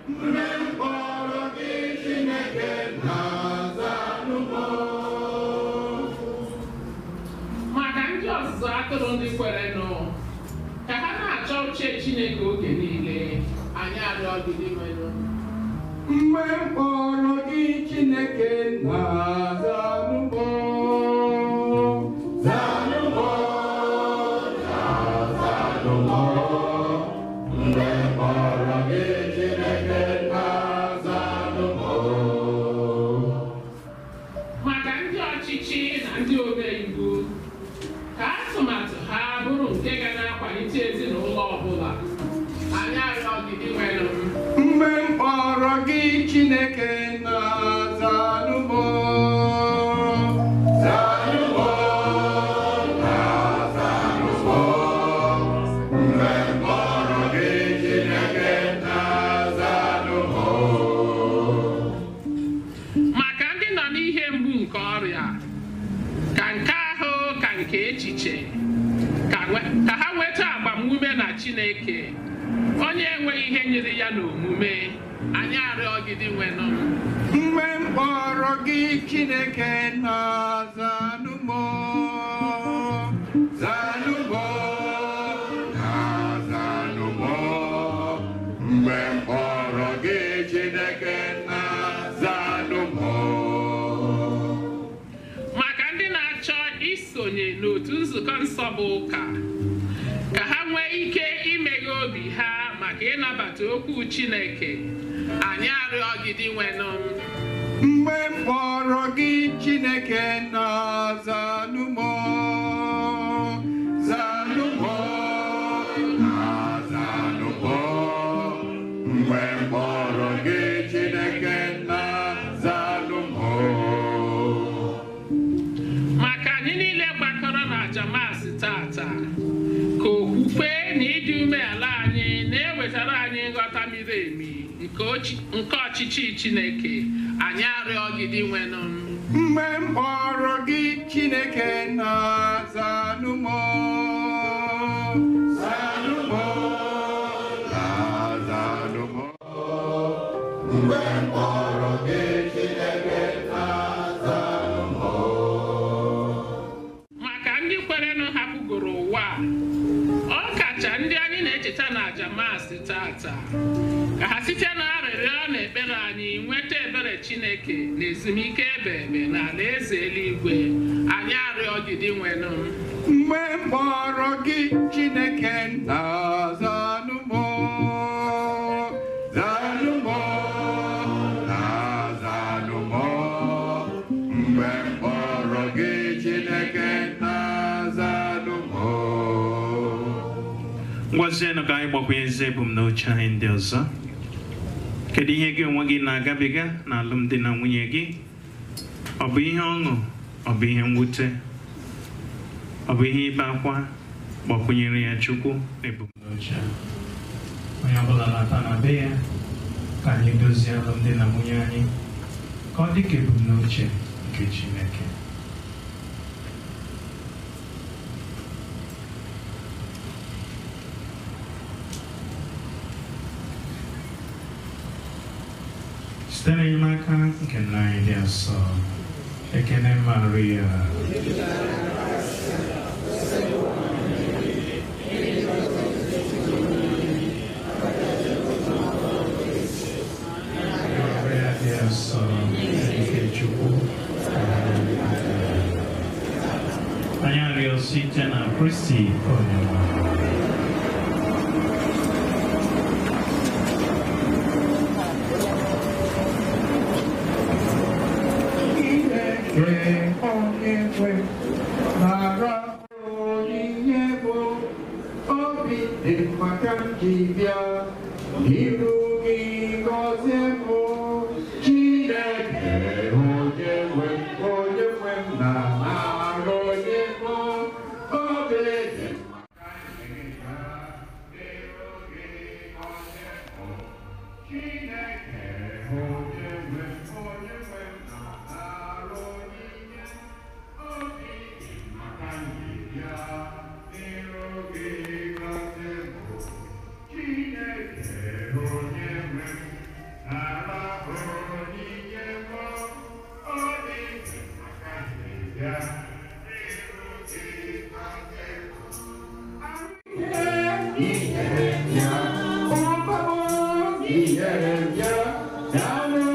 mgbe m kpọrọ gị Chineke na zalumo. Maka ndị ọzụzụ atụrụ ndị kwerenụ, ka ha na-achọ uche Chineke oge niile, anyị arịọ gị n'imenu. Mgbe m kpọrọ gị Chineke na zalumo, zalumo na zalumo, mgbe m kpọrọ gị Chineke na zalumo. Maka ndị ọchịchị na ndị omeiwu, ka atụmatụ ha bụrụ nke ga na-akwalite ezinụlọ ọbụla, anyị arịọ gị n'imenu. Chineke nna zanụ m zanụ m na zanụ m mgbe m kpọrọ gị Chineke nna zanụ m. Maka ndị nọ n'ihe mgbu nke ọrịa, ka nke ahụ ka nke echiche, ka ha nweta agbamume na Chineke, onye enweghị ihe nyere ya n'omume. Anyị arịọ gị Dinwenụ. Mgbe m kpọrọ gị Chineke nna zanụ m zanụ m na zanụ m mgbe m kpọrọ gị Chineke nna zanụ m. Maka ndị na-achọ isonye n'otu nzukọ nsọ bụ ụka, ka ha nwee ike imeghe obi ha maka ịnabata okwu Chineke. Anyị arịọ gị Dinwenụ. Mgbe m kpọrọ gị Chineke nna zanụ m zanụ m na zanụ m mgbe m kpọrọ gị Chineke nna zanụ m. Maka anyị niile gbakọrọ na aja Maasị tata, ka okwukwe na ịdị umeala anyị na-ewetara anyị nghọta miri emi nke ọchịchị Chineke. Anyị arịọ gị Dinwenụ. Mgbe m kpọrọ gị Chineke nna zanụ m zanụ m na zanụ m mgbe m kpọrọ gị Chineke nna zanụ m. Maka ndị kwerenụ hapụgoro ụwa, ọ kacha ndị anyị na-echeta na aja Maasị tata, ka ha site na arịrịọ na ekpere anyị nweta ebere Chineke na ezumike ebe ebe na alaeze eluigwe. Anyị arịọ gị Dinwenụ. Mgbe m kpọrọ gị Chineke nna zanụ m zanụ m na zanụ m mgbe m kpọrọ gị Chineke nna zanụ m. Ngwazienụ ka anyị gbakwunyezie ebumnuche anyị ndị ọzọ. Kedu ihe gị onwe gị na-agabiga na alụmdi na nwunye gị? Ọ bụ ihe ọṅụ? Ọ bụ ihe mwute? Ọ bụ ihe ibe akwa? Gbakwunyere ya Chukwu na ebumnuche. Onye ọbụla na-ata na be ya, ka anyị dozie alụmdi na nwunye anyị ka ọ dị ka ebumnuche nke Chineke. Site n'enyemaka nke nna anyị dị nsọ, ekene Maria. Maria dị nsọ, nke Chukwu, anyị arịọ site na Kristi Onyenwe anyị. Chineke onye nwe nara onyinye bụ obi dị maka m ji bịa iru gị gọzie m. Chineke onye nwe onye nwe m na nara onye bụ obi dị maka m ji bịa iru gị gọzie m. Chineke onye nwe onye nwe m na nara onyinye obi dị maka m ji bịa iru gị gọzie m. Chineke onye nwe m nara onyinye m obi dị maka m ji bịa iru gị gọzie m. Inyere m ya, ụba m inyere m ya, daalụ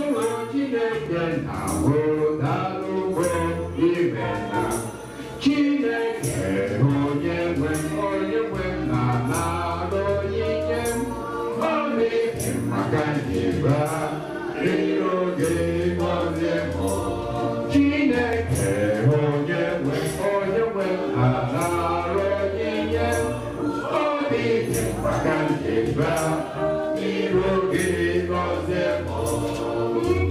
Chineke na o daalụ ime na Chineke onye nwe m onye nwe m na nara onyinye m obi dị maka njeba iru gị gọzie m. Chineke onye nwe onye nwe m na nara onyinye m obi dị maka njeba iru gị gọzie m.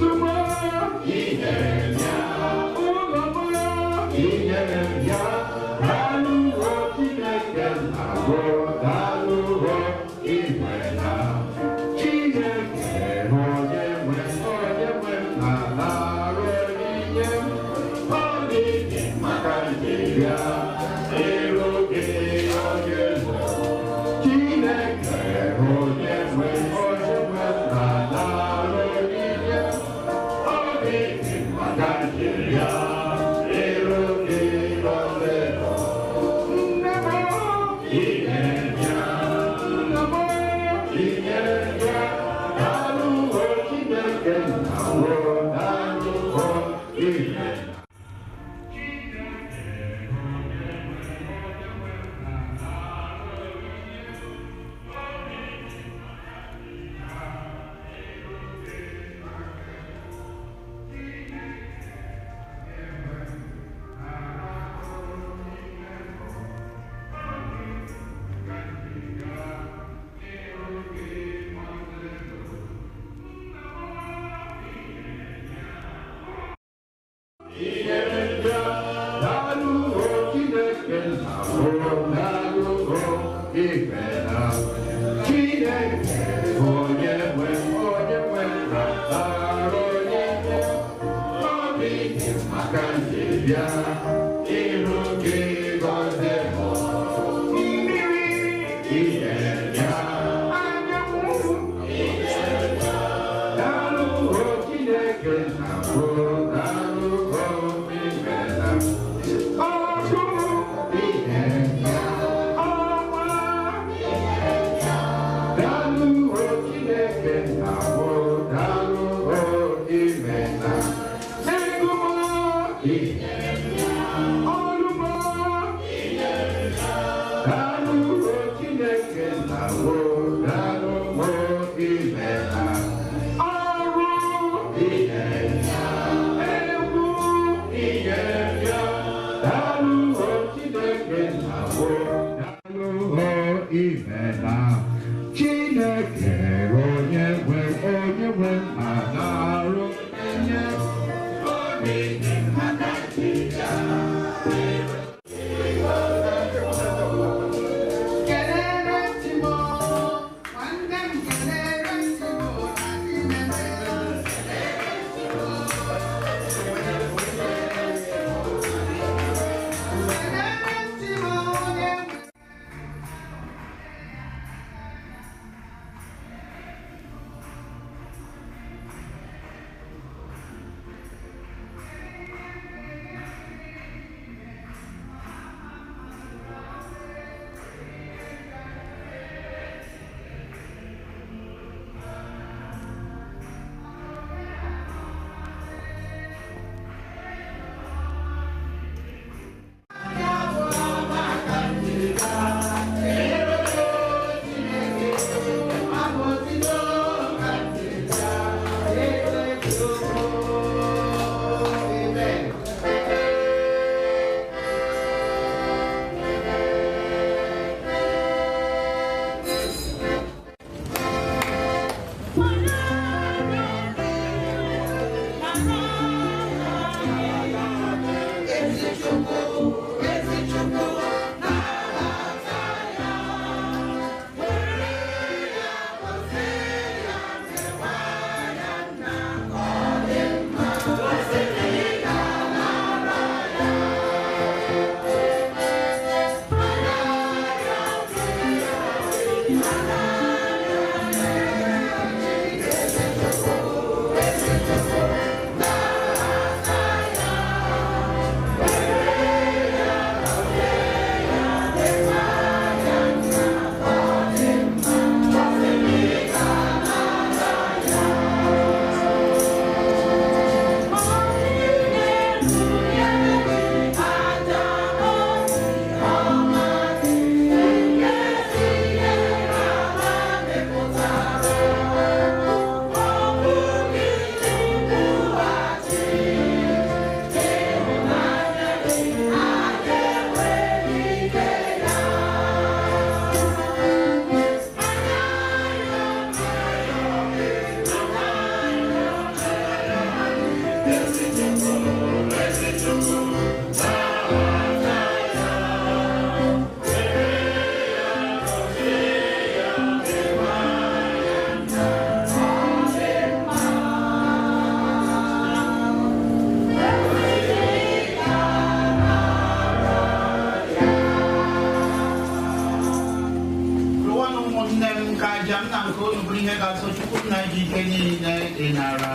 ihe ga-asọ Chukwu nna ji ike niile ịnara.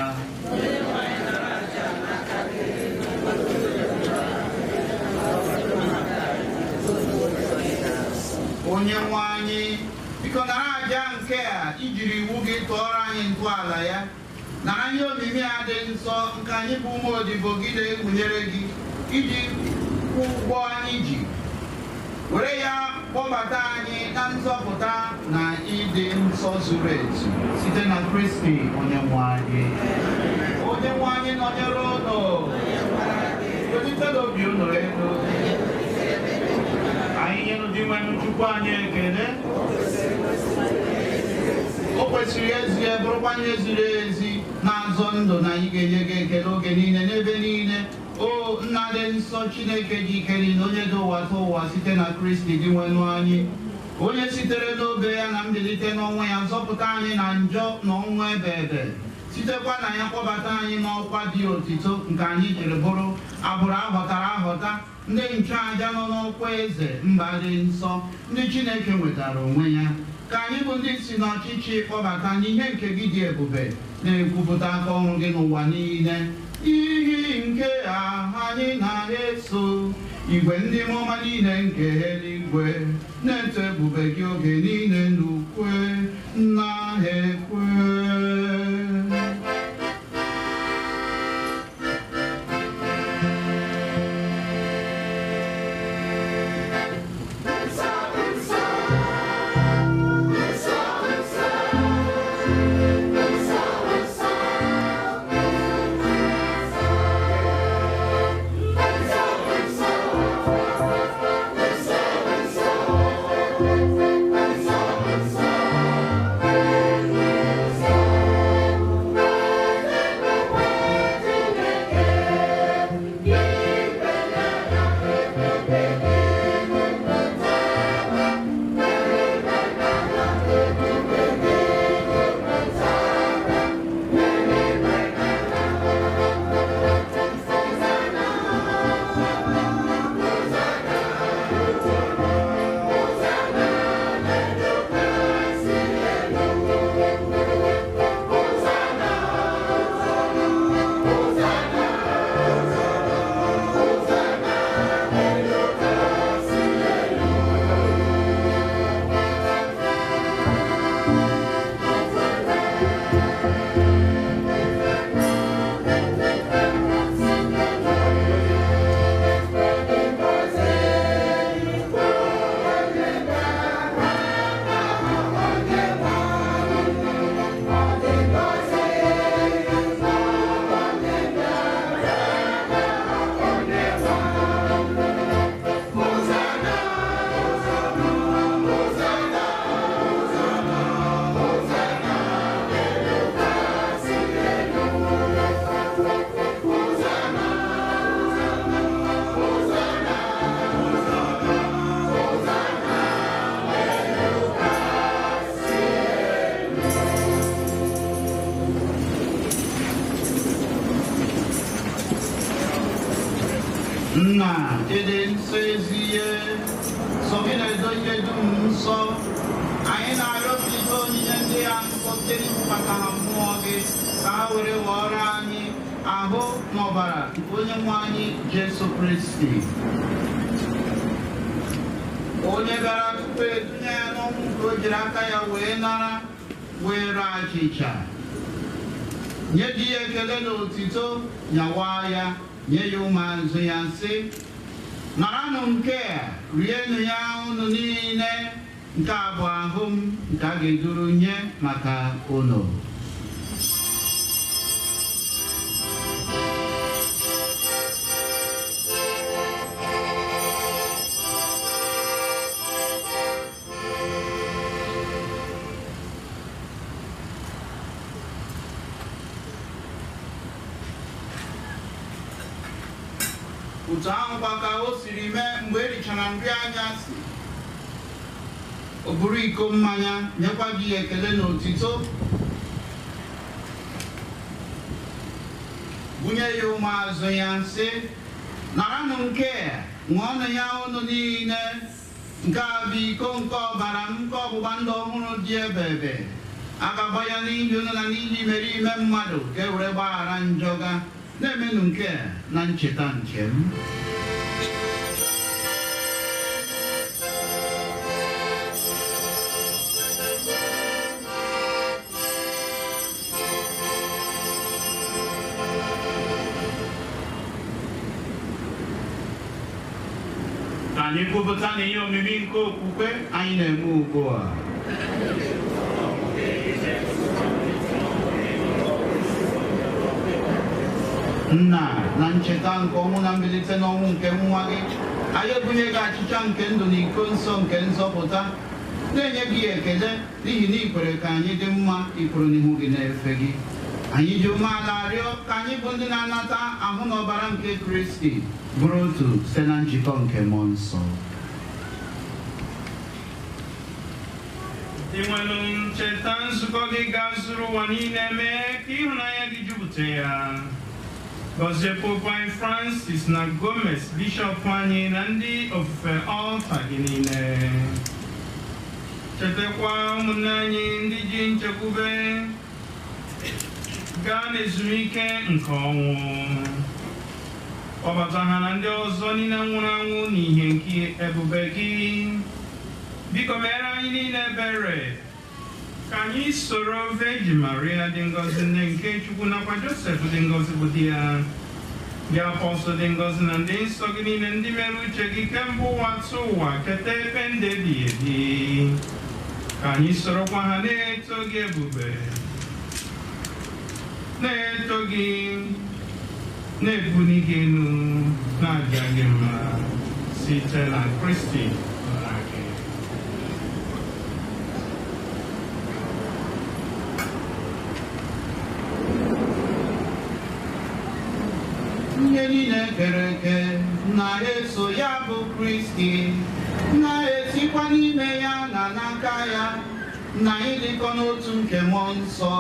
Onye nwe anyị, biko nara aja nke a ijiri iwu gị tụọrọ anyị ntọala ya. Nara ihe omimi a dị nsọ nke anyị bụ ụmụ odibo gị na-egwunyere gị iji kwụ ụgwọ anyị ji. Were ya kpọbata anyị na nzọpụta na ịdị nsọ zuru ezu site na Kristi onye nwe anyị. Onye nwe anyị nọnyere unu. Welitenụ obi unu elu. Anyị nyere Dinwenụ Chukwu anyị ekele. O kwesịrị ezie bụrụkwa ihe ziri ezi na-azọ ndụ na anyị ga-enye gị ekele oge niile n'ebe niile. O nna dị nsọ Chineke dị ike niile, onye dị ụwa tụ ụwa site na Kristi Dinwenụ anyị, onye sitere n'obe ya na mbilite n'ọnwụ ya zọpụta anyị na njọ na ọnwụ ebe ebe, sitekwa na ya kpọbata anyị n'ọkwa dị otito nke anyị jiri bụrụ agbụrụ ahọtara ahọta, ndị nchụaja nọ n'ọkwa eze, mba dị nsọ, ndị Chineke nwetara onwe ya. Ka anyị bụ ndị si n'ọchịchị kpọbata n'ihe nke gị dị ebube na-ekwupụta aka ọrụ gị n'ụwa niile. N'ihi nke a anyị na-eso igwe ndị mmụọ niile nke eluigwe na-eto ebube gị oge niile n'ukwe na ekwe. Nna ịdị nsọ ezi ihe sọ gị na-edo ihe dum nsọ. Anyị na-arịọ ka ide onyinye ndị ya nsọ site n'ikwubata na mmụọ gị ka ha were ghọọrọ anyị ahụ na ọbara nke onye nwe anyị Jesu Kristi, onye gara tupu edunye ya n'ọnwụ nke o jiri aka ya wee nara, were achịcha nye di ya ekele na otito, nyawa ya nye ya ụmụazụ ya sị, naranụ nke a, rienụ ya unu niile, nke a bụ ahụ m nke a ga-eduru nye maka unu. Otu ahụkwa ka o siri mee mgbe erichara nri anyasị, o buru iko mmanya nyekwa gị ekele na otito, bunye ya ụmụazụ ya sị, naranụ nke a, ṅụọnụ ya unu niile, nke a bụ iko nke ọbara m nke ọgbụgba ndụ ọhụrụ dị ebe ebe, A ga-agba ya n'ihi unu na n'ihi imerime mmadụ ka e were gbaghara njọ ga. Na-emenụ nke na ncheta nke m. Anyị kwupụta na ihe omimi nke okwukwe anyị na-eme ugbu a. Nna, na ncheta nke ọnwụ na mbilite n'ọnwụ nke nwa gị, anyị ebunye gị achịcha nke ndụ na iko nsọ nke nzọpụta, na-enye gị ekele n'ihi na ị kwere ka anyị dị mma ịkwụrụ n'ihu gị na-efe gị. Anyị ji umeala arịọ ka anyị bụ ndị na-anata ahụ na ọbara nke Kristi bụrụ otu site na njikọ nke Mmụọ Nsọ. Inwelu ncheta nzukọ gị ga-zuru ụwa niile, mee ka ịhụnanya gị jupụta ya. Gọzie Pope anyị Francis na Gomez bishọp anyị na ndị ofufe ọlta gị niile. Chetakwa ụmụnne anyị ndị ji nchekwube gaa n'ezumike nke ọnwụ. Kpọbata ha na ndị ọzọ niile nwụrụ anwụ n'ihe nke ebube gị. Biko mere anyị niile ebere ka anyị soro Virgin Maria dị ngọzi, nne nke Chukwu, nakwa Josef dị ngọzi bụ di ya, ndị apọstụl dị ngọzi na ndị nsọ gị niile ndị mere uche gị kemgbe ụwa tụ ụwa keta ebe ndị ebighị ebi. Ka anyị sorokwa ha na-eto gị ebube, na-eto gị, na-ebuli gị elu, na-aja gị mma site na Kristi nna gị. Ihe niile kere eke na-eso ya bụ Kristi, na-esikwa n'ime ya na n'aka ya, na ịdịkọ n'otu nke Mmụọ Nsọ,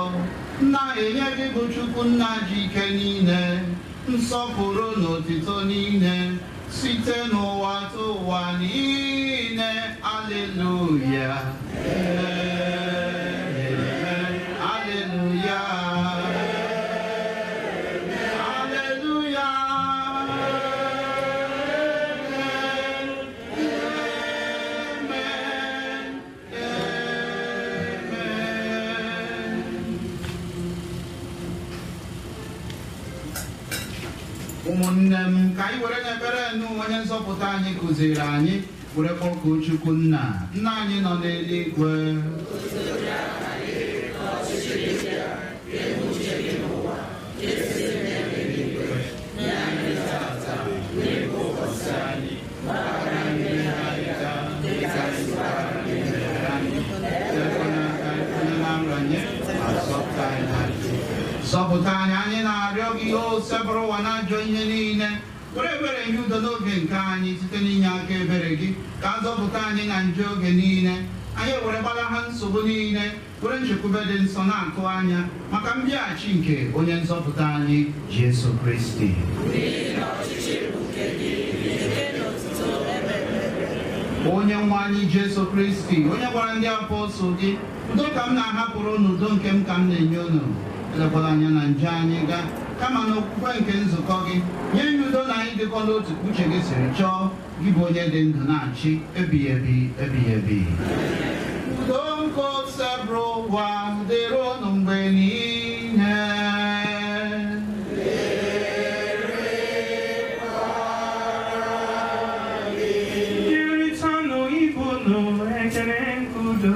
na-enye gị bụ Chukwu Nna ji ike niile, nsọpụrụ na otito niile, site n'ụwa tụ ụwa niile. Aleluya. Aleluya. Aleluya. Amen. Amen. Ụmụnne m, ka anyị were n'ebere nụ onye nzọpụta anyị kụziri anyị, were kpọkuo Chukwu Nna. Nna anyị nọ n'eluigwe. Zọpụta anyị, anyị na-arịọ gị, o sebụrụ ụwa na ajọ ihe niile, were ebere nye udo n'oge nke anyị site n'inye aka ebere gị, ka a zọpụta anyị na njọ oge niile. Anyị were gbalaha nsogbu niile, were nchekwube dị nsọ na-atụ anya maka mbịaghachi nke onye nzọpụta anyị Jesu Kristi. Onye nwe anyị Jesu Kristi, onye gwara ndị apọstụl gị, udo ka m na-ahapụrụ unu, udo nke m ka m na-enye unu, elekwala anya na nje anyị ga, kama na okwukwe nke nzukọ gị, nye anyị udo na anyị dịkọ n'otu ka uche gị siri chọọ, gị bụ onye dị ndụ na-achị ebighị ebi ebighị ebi. Udo nke osebụrụ ụwa dịrị unu mgbe niile. Nyerịtanụ ibe unu ekele nke udo.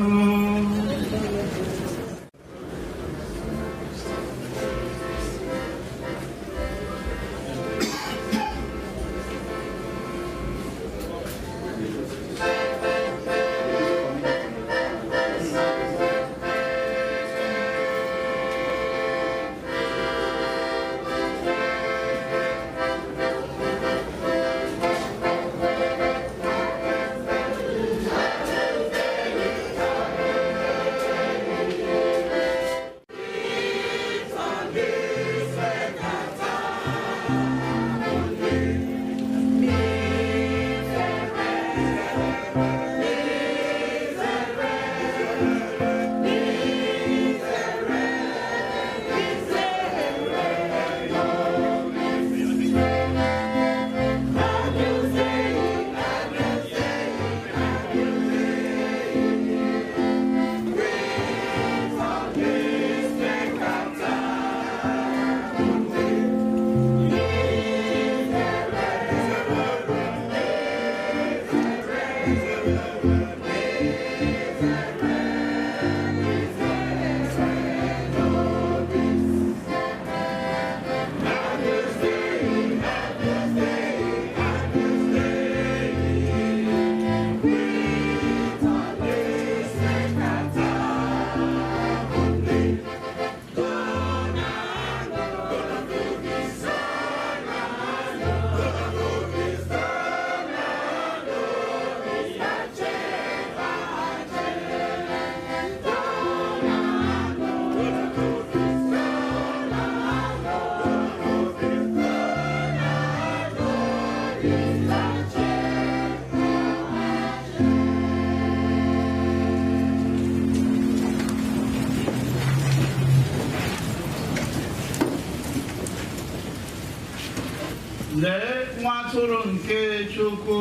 Lee nwa atụrụ nke Chukwu.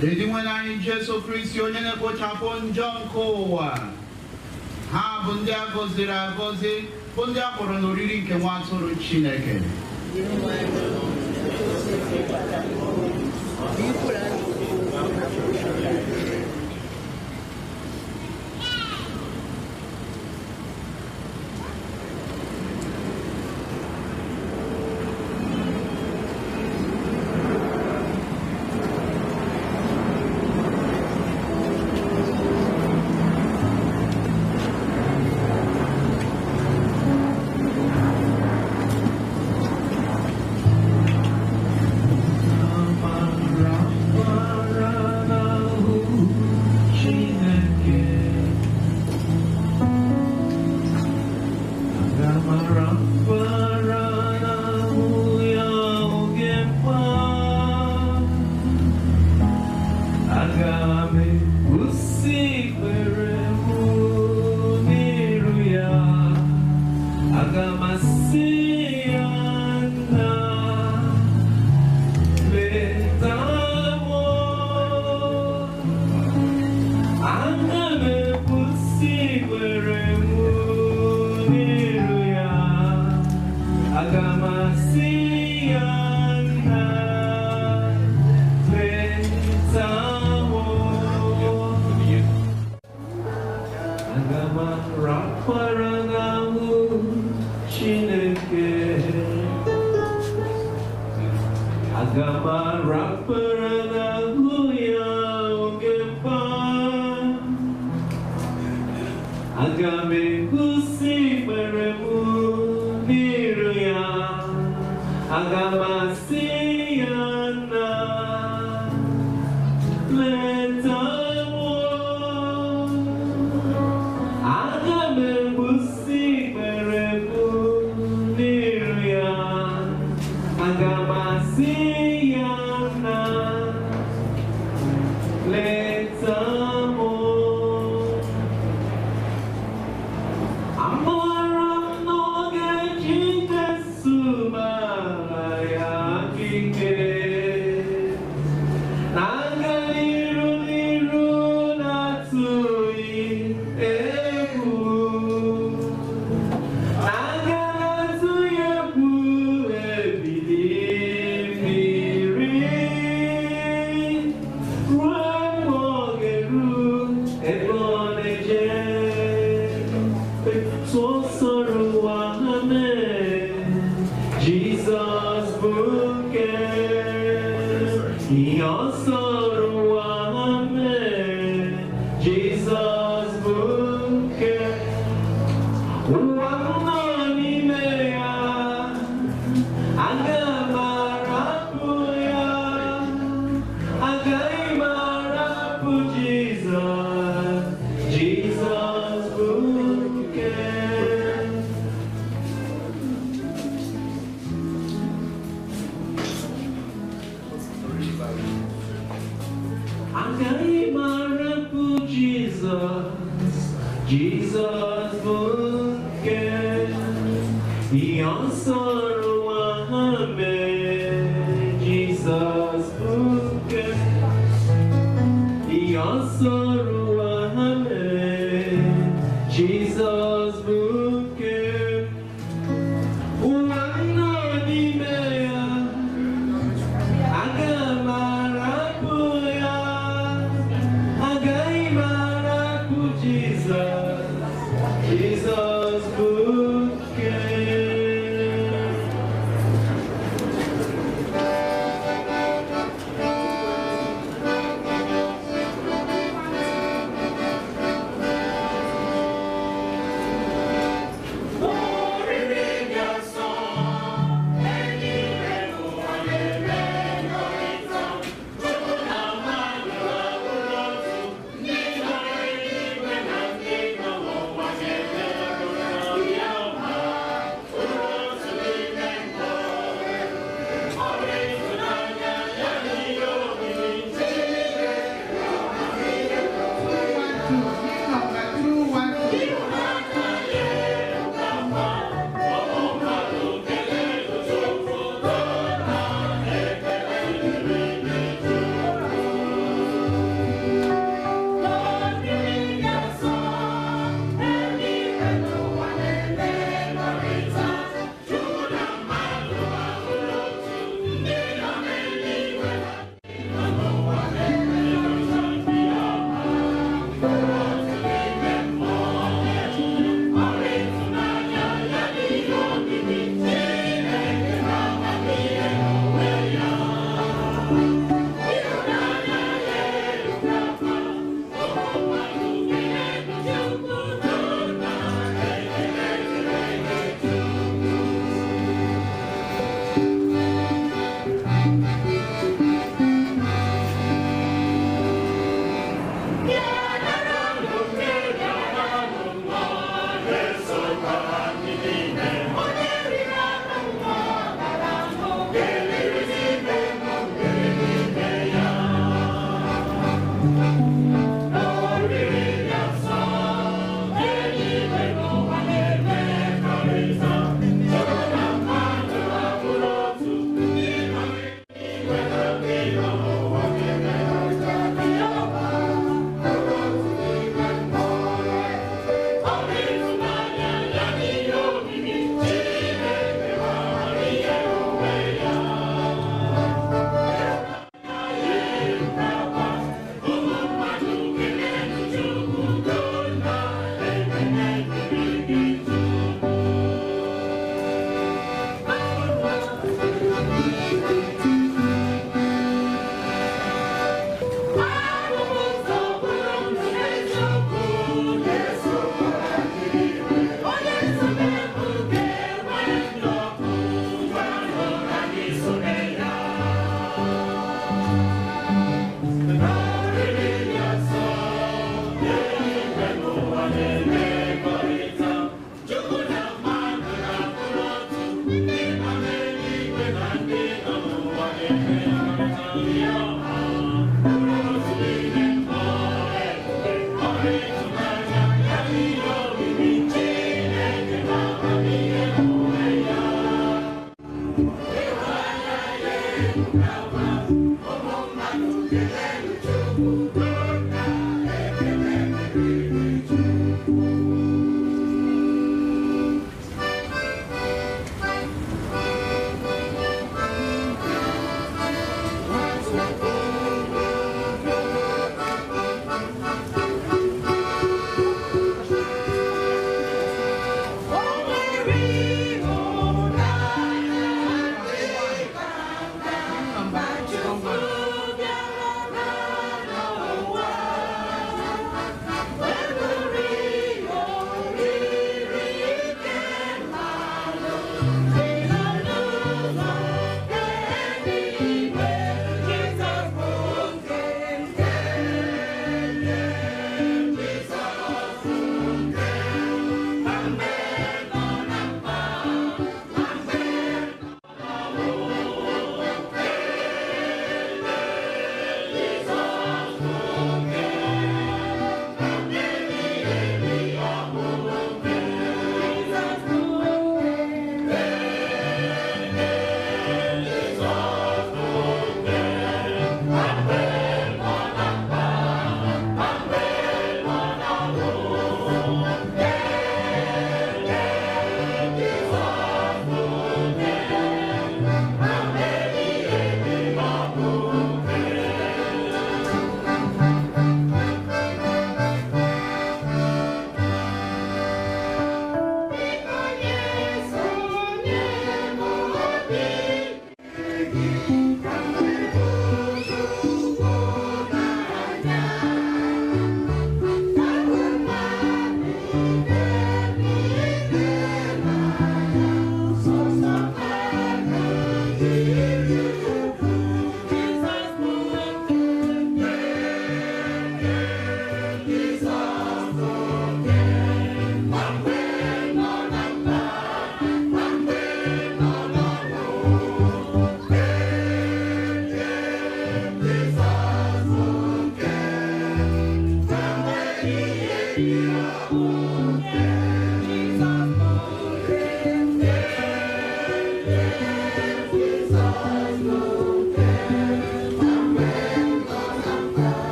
Dinwenụ anyị Jesu Kristi, onye na-ekpochapụ njọ nke ụwa. Ha bụ ndị a gọziri agọzi, bụ ndị a kpọrọ n'oriri nke nwa atụrụ Chineke. Oh!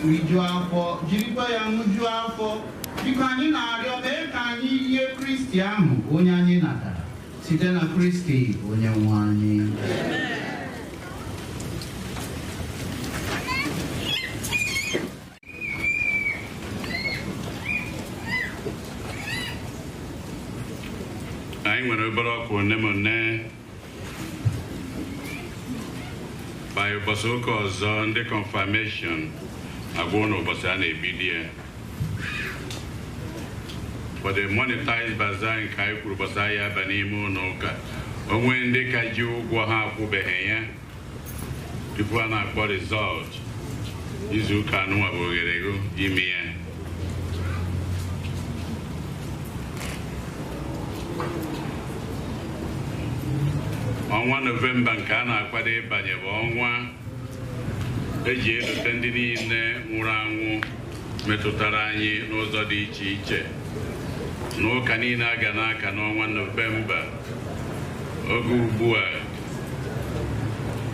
rijuo afọ, jirikwa ya ṅụjuo afọ. Biko anyị na-arịọ, mee ka anyị yie Kristi ahụ onye anyị natara site na Kristi onye nwe anyị. Anyị nwere obere ọkwa one ma one by ụbọchị ụka ọzọ, ndị confirmation agwụ n'ụbọchị a na-ebido ya. For the monetized bazaar nke anyị kwuru ụbọchị anyị aba n'ime ụlọ ụka, onwe ndị ka ji ụgwọ ha akwụbeghị ya tupu a na-akpọ result izu ụka anụnwa bụ oghere go ime ya. Ọnwa Nọvemba nke a na-akwado ịbanye bụ ọnwa eji elote ndị niile nwụrụ anwụ metụtara anyị n'ụzọ dị iche iche. N'ụka niile a ga n'aka n'ọnwa Nọvemba, oge ugbu a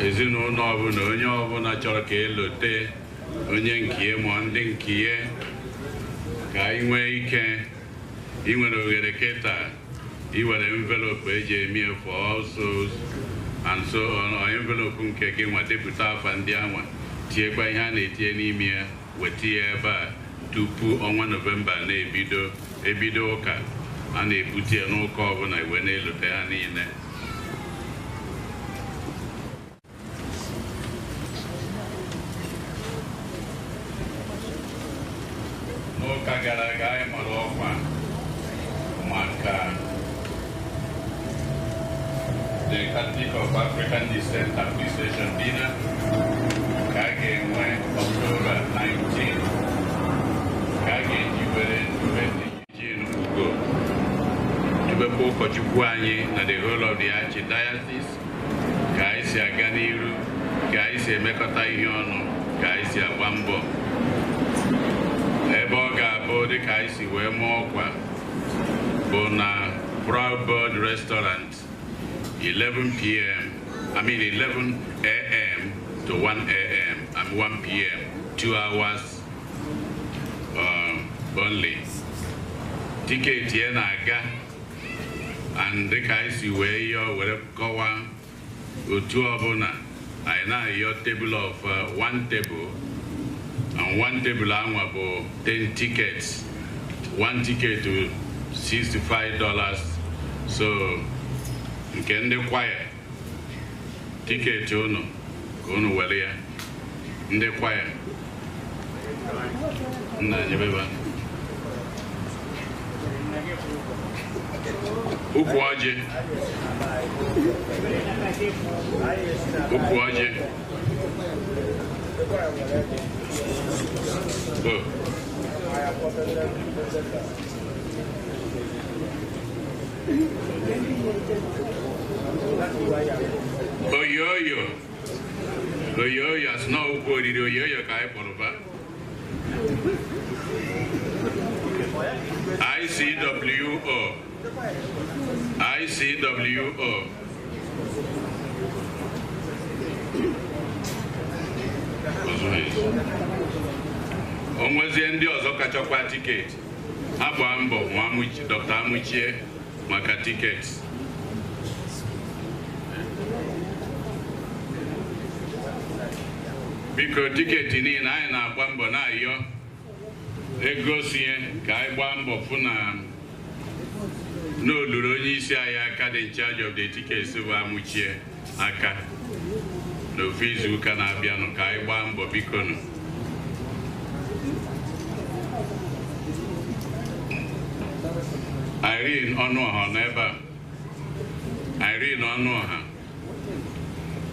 ezinụlọ ọbụla, onye ọbụla chọrọ ka elote onye nke ya ma ndị nke ya, ka anyị nwee ike inwere oghere kịta iwere envelope eji eme for all souls and so on, or envelope nke gị nwa depụta afa ndị anwa, tinyekwa ihe a na-etinye n'ime ya, weta ya ebe a tupu ọnwa Nọvemba na-ebido. Ebido ụka a na-ebute ya n'ụka ọbụla iwe na-elote ha niile. N'ụka gara aga anyị mara ọkwa maka the Catholic of African Descent Appreciation Dinner ka a ga-enwe Ọktoba 19, ka a ga-eji were dube Eugene Ugo, dubekwa ụkọchukwu anyị na the whole of the Archdiocese, ka anyị si aga n'iru, ka anyị si emekọta ihe ọnụ, ka anyị si agba mbọ ebe ọ ga-abụ dịka anyị si wee mụọ ọkwa bụ na Proud Bird Restaurant, 11 p.m. I mean 11 a.m. to 1 a.m. and 1 p.m. 2 hours only. Tiketi ya na-aga and dịka anyị si wee yọọ were kọwaa otu ọbụla anyị na-ayọ table of one table and one table anwa bụ 10 tickets, one ticket to $65. So nke ndị kwaya tiketi unu ka unu were ya, ndị kwaya nna nyebeba ukwu ọjị, ukwu ọjị. Oh. Oyoyo oyoyo asị na ukwu oriri oyoyo ka anyị kpọrọ ba ICWO ICWO o nwezie ndị ọzọ kachakwa tiketi ha gbaa mbọ nwa Dr. Amuchie maka tiketi. Biko tiketi niile anyị na-agba mbọ na-ayọ ego sie ka anyị gbaa mbọ fụ na n'oluru onye isi anyị aka dị in charge of the tickets bụ Amuchie aka n'ofu izu ụka na-abịanụ ka anyị gbaa mbọ biko nụ. Irene Ọnụọha nọ ebe a. Irene Ọnụọha,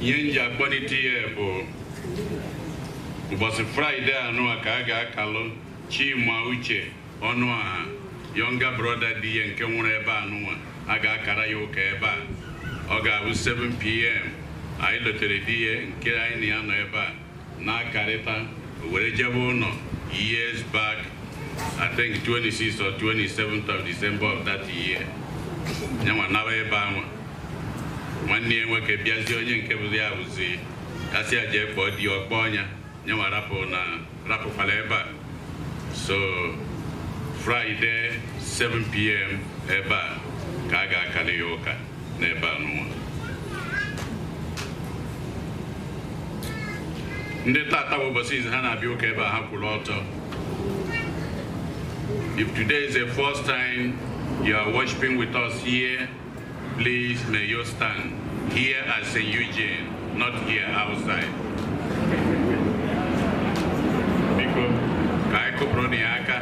ihe m ji akpọlite ya bụ ụbọchị Fraịde anụa ka a ga-akalụ Chima Uche Ọnụọha, younger brother di ya nke nwụrụ ebe anụnwa, a ga-akara ya ụka ebe a. Ọ ga-abụ 7 p.m. Anyị lotere di ya nke anyị na ya nọ ebe a na-akarịta were jebe ụlọ years back, I think 26th or 27th of December of that year. Nyanwa naba ebe anwa nwanne ya nwoke bịazie, onye nke bụzi ya bụzi asị ya jee kpọọ di ọkpọ ọnya nyanwa rapụ na rapụkwala ebe a. So Friday 7 p.m. ebe a ka a ga-akali ya ụka n'ebe a n'ụwa. Ndị tata bụ ụbọchị izu ha na-abịa ụka ebe a ha kwụrụ ọtọ. If today is the first time you are worshiping with us here, please may you stand here at St. Eugene, not here outside. Biko, ka anyị kụpụrụ na ya aka.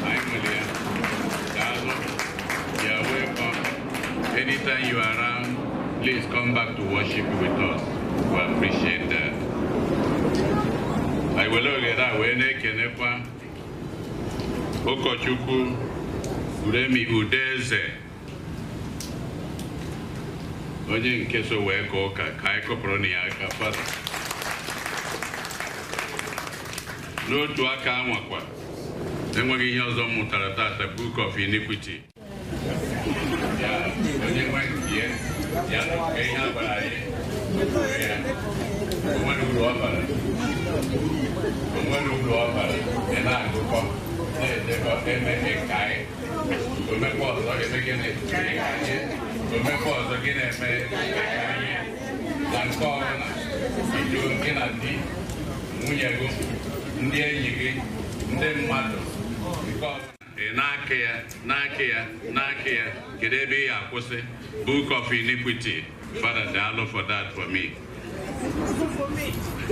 Anyị nwere ya. Daalụ. You are welcome. Anytime you are around, please come back to worship with us. We appreciate that. Anyị were oghere a wee na-ekenekwa ụkọchukwu Remi Udeze, onye nke so wee ka ụka, ka anyị kụpụrụ na ya aka fada. N'otu aka anwakwa, enweghị ihe ọzọ m mụtara tata, Book of Iniquity. Ya onye nwe nke ya, ya nụ ihe a gwara anyị, ya o nwere uru ọ bara, o nwere uru ọ bara, ị na-agụkọ na-edekọ eme ịkaị, omekwa ọzọ eme gịnị ịkaị, omekwa ọzọ gị na-eme ịkaị, na nke ọbụla ido gị na di nwunye gị, ndị enyi gị, ndị mmadụ, nke ọbụla ị na-aka ya, na-aka ya, na-aka ya, kedu ebe ị ga-akwụsị? Book of Iniquity. Father, daalụ for that for me.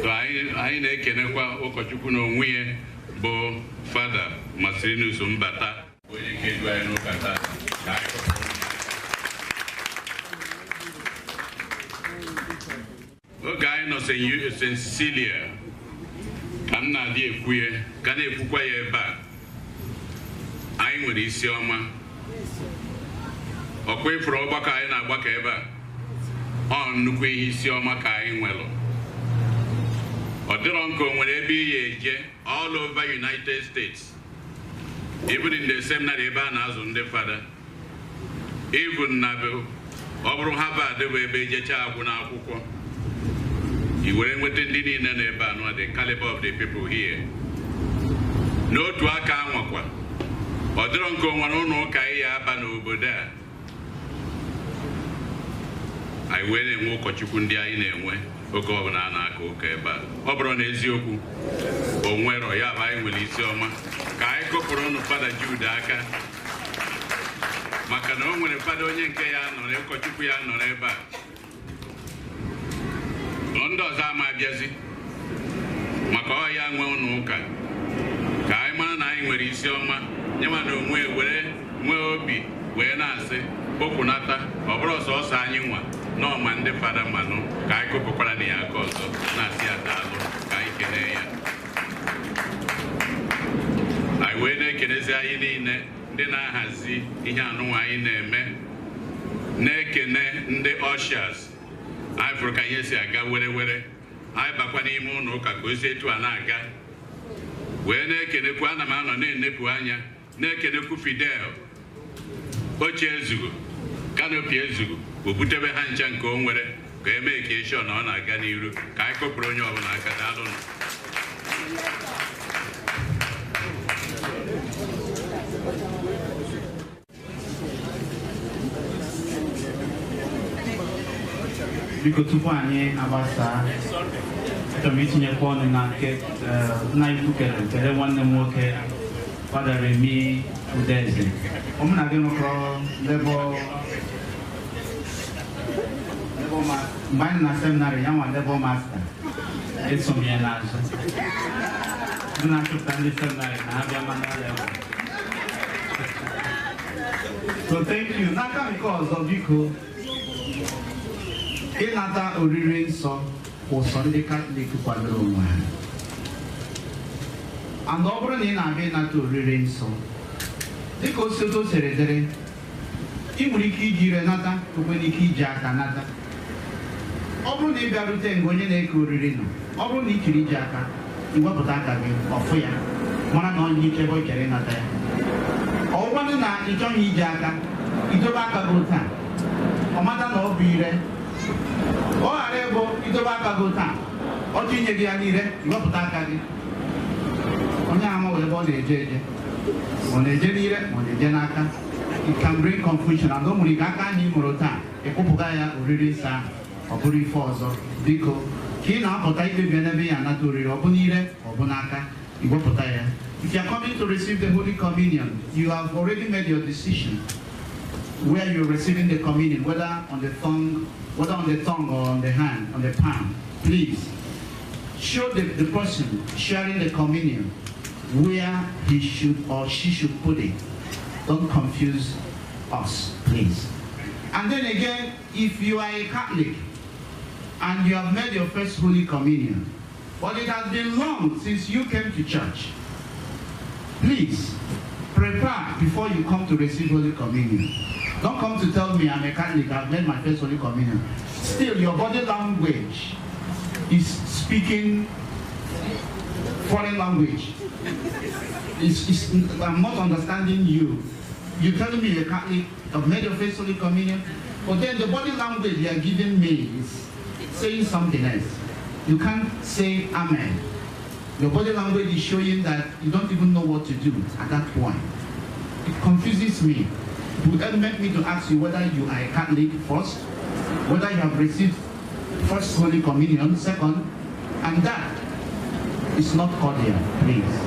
So anyị na-ekenekwa ụkọchukwu na onwe ya bụ Fada Marcelinus Mbata, onye nke edu anyị n'ụka taa. Ka anyị kụpụrụ. Oge anyị nọ St. Cecilia, ka m na-adị ekwu ya, ka na-ekwukwa ya ebe a, anyị nwere isi ọma. Ọkwa ịfụrụ ọgbakọ anyị na-agbakọ ebe a, ọ nnukwu ihe isi ọma ka anyị nwere. Ọ dịrọ nke o nwere ebe iyi eje all over United States, even in the seminary ebe a na-azụ ndị fada, even na ọ bụrụ Harvard bụ ebe ejecha agwụ n'akwụkwọ, i were nweta ndị niile nọ ebe a nọ, the caliber of the people here. N'otu aka anwakwa, ọ dịrọ nke o nwere ụlọ ụka iyi aba n'obodo a, anyị wee na-enwe ụkọchukwu ndị anyị na-enwe oge ọbụla a na-aka ụka ebe a. Ọ bụrụ na eziokwu o nwero ya bụ anyị nwere isi ọma. Ka anyị kụpụrụ ụnụ Fada Jude aka, maka na o nwere fada onye nke ya nọrọ, ụkọchukwu ya nọrọ ebe a, ndị ọzọ ama abịazi maka ọ ya nwee ụnụ ụka. Ka anyị mara na anyị nwere isi ọma, nyewa na onwe were nwee obi wee na-asị kpopụnata, ọ bụrụ sọsọ anyị nwa n'ọma ndị fada manụ. Ka anyị kụpụkwara na ya aka ọzọ na-asị ya daalụ, ka anyị kelee ya. Anyị wee na-ekelezi anyị niile ndị na-ahazi ihe anụnwa anyị na-eme, na-ekene ndị ushers. Anyị fụrụ ka ihe si aga were were, anyị bakwa n'ime ụlọ ụka ka o si etu a na-aga. Wee na-ekenekwu, ana m anọ na-enepụ anya, na-ekenekwu Fidel oche ezugo, kanopi ezugo, o butebe ha ncha nke o nwere ka emee ka eshọ na ọ na-aga n'iru. Ka anyị kụpụrụ onye ọbụla aka, daalụnụ. Biko, tupu anyị agbasaa, achọrọ m itinyekwa ọnụ na nke nna ikwu kere kele nwanne m nwoke Fada Remi Udeze. Ọ mụ na gị nụkọ Labour mgbe anyị na seminarị, ya nwa Labour master, eso m ya n'azụ. Ndị na-achọpụta ndị seminarị na ha bịa manual level. So thank you. N'aka nke ọzọ, biko, ịnata oriri nsọ ụsọ ndị Katọlik kwadoro onwe ha, and ọ bụrụ na ị na-abịa ịnata oriri nsọ dịka osi otu o siri dịrị, ị nwere ike iji ire nata, nwere ike iji aka nata. Ọ bụrụ na ị bịarute mgbe onye na-eke oriri nọ, ọ bụrụ na ị chiri iji aka, iwepụta aka gị ọfụ ya, mara na onye ichebe o chere ịnata ya. Ọ bụrụ na ị chọghị iji aka, idobe aka gị otu a, ọ mata na ọ bụ ire. Ọ ghara ịbụ idobe aka gị otu a, ọ chọ inye gị ya n'ire, iwepụta aka gị. Onye ama wee ebe ọ na-eje eje. Ma ọ na-eje n'ire ma ọ na-eje n'aka. It can bring confusion. And o nwere ike aka anyị mụrụ taa, ịkwụpụga ya oriri nsọ ahụ, ọ bụrụ ife ọzọ. Biko, ka ị na-apụta ikpebi n'ebe ya anata oriri, ọ bụ n'ire, ọ bụ n'aka, iwepụta ya. If you are coming to receive the Holy Communion, you have already made your decision where you're receiving the communion, whether on the tongue, or on the hand, on the palm. Please show the person sharing the communion where he should or she should put it. Don't confuse us, please. And then again, if you are a Catholic and you have made your first Holy Communion, but it has been long since you came to church, please prepare before you come to receive Holy Communion. Don't come to tell me I'm a Catholic, I've made my first Holy Communion. Still, your body language is speaking foreign language. I'm not understanding you. You're telling me you're Catholic, I've made your first Holy Communion, but then the body language you are giving me is saying something else. You can't say amen. Your body language is showing that you don't even know what to do at that point. It confuses me. It would then make me to ask you whether you are a Catholic first, whether you have received first Holy Communion, second, and that is not cordial, please.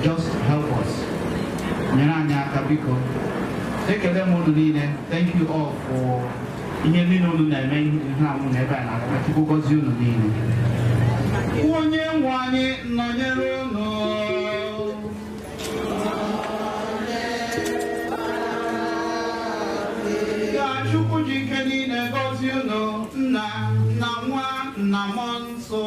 Just help us. Nyere anyị aka biko. Ekele m unu niile. Thank you all for ihe niile unu na-eme ihe anwụ na ebe a na-aka. Chukwu gọzie unu niile. Onye nwe anyị nọnyere unu. Ka Chukwu ji ike niile gọzie unu, nna na nwa na mmụọ nsọ.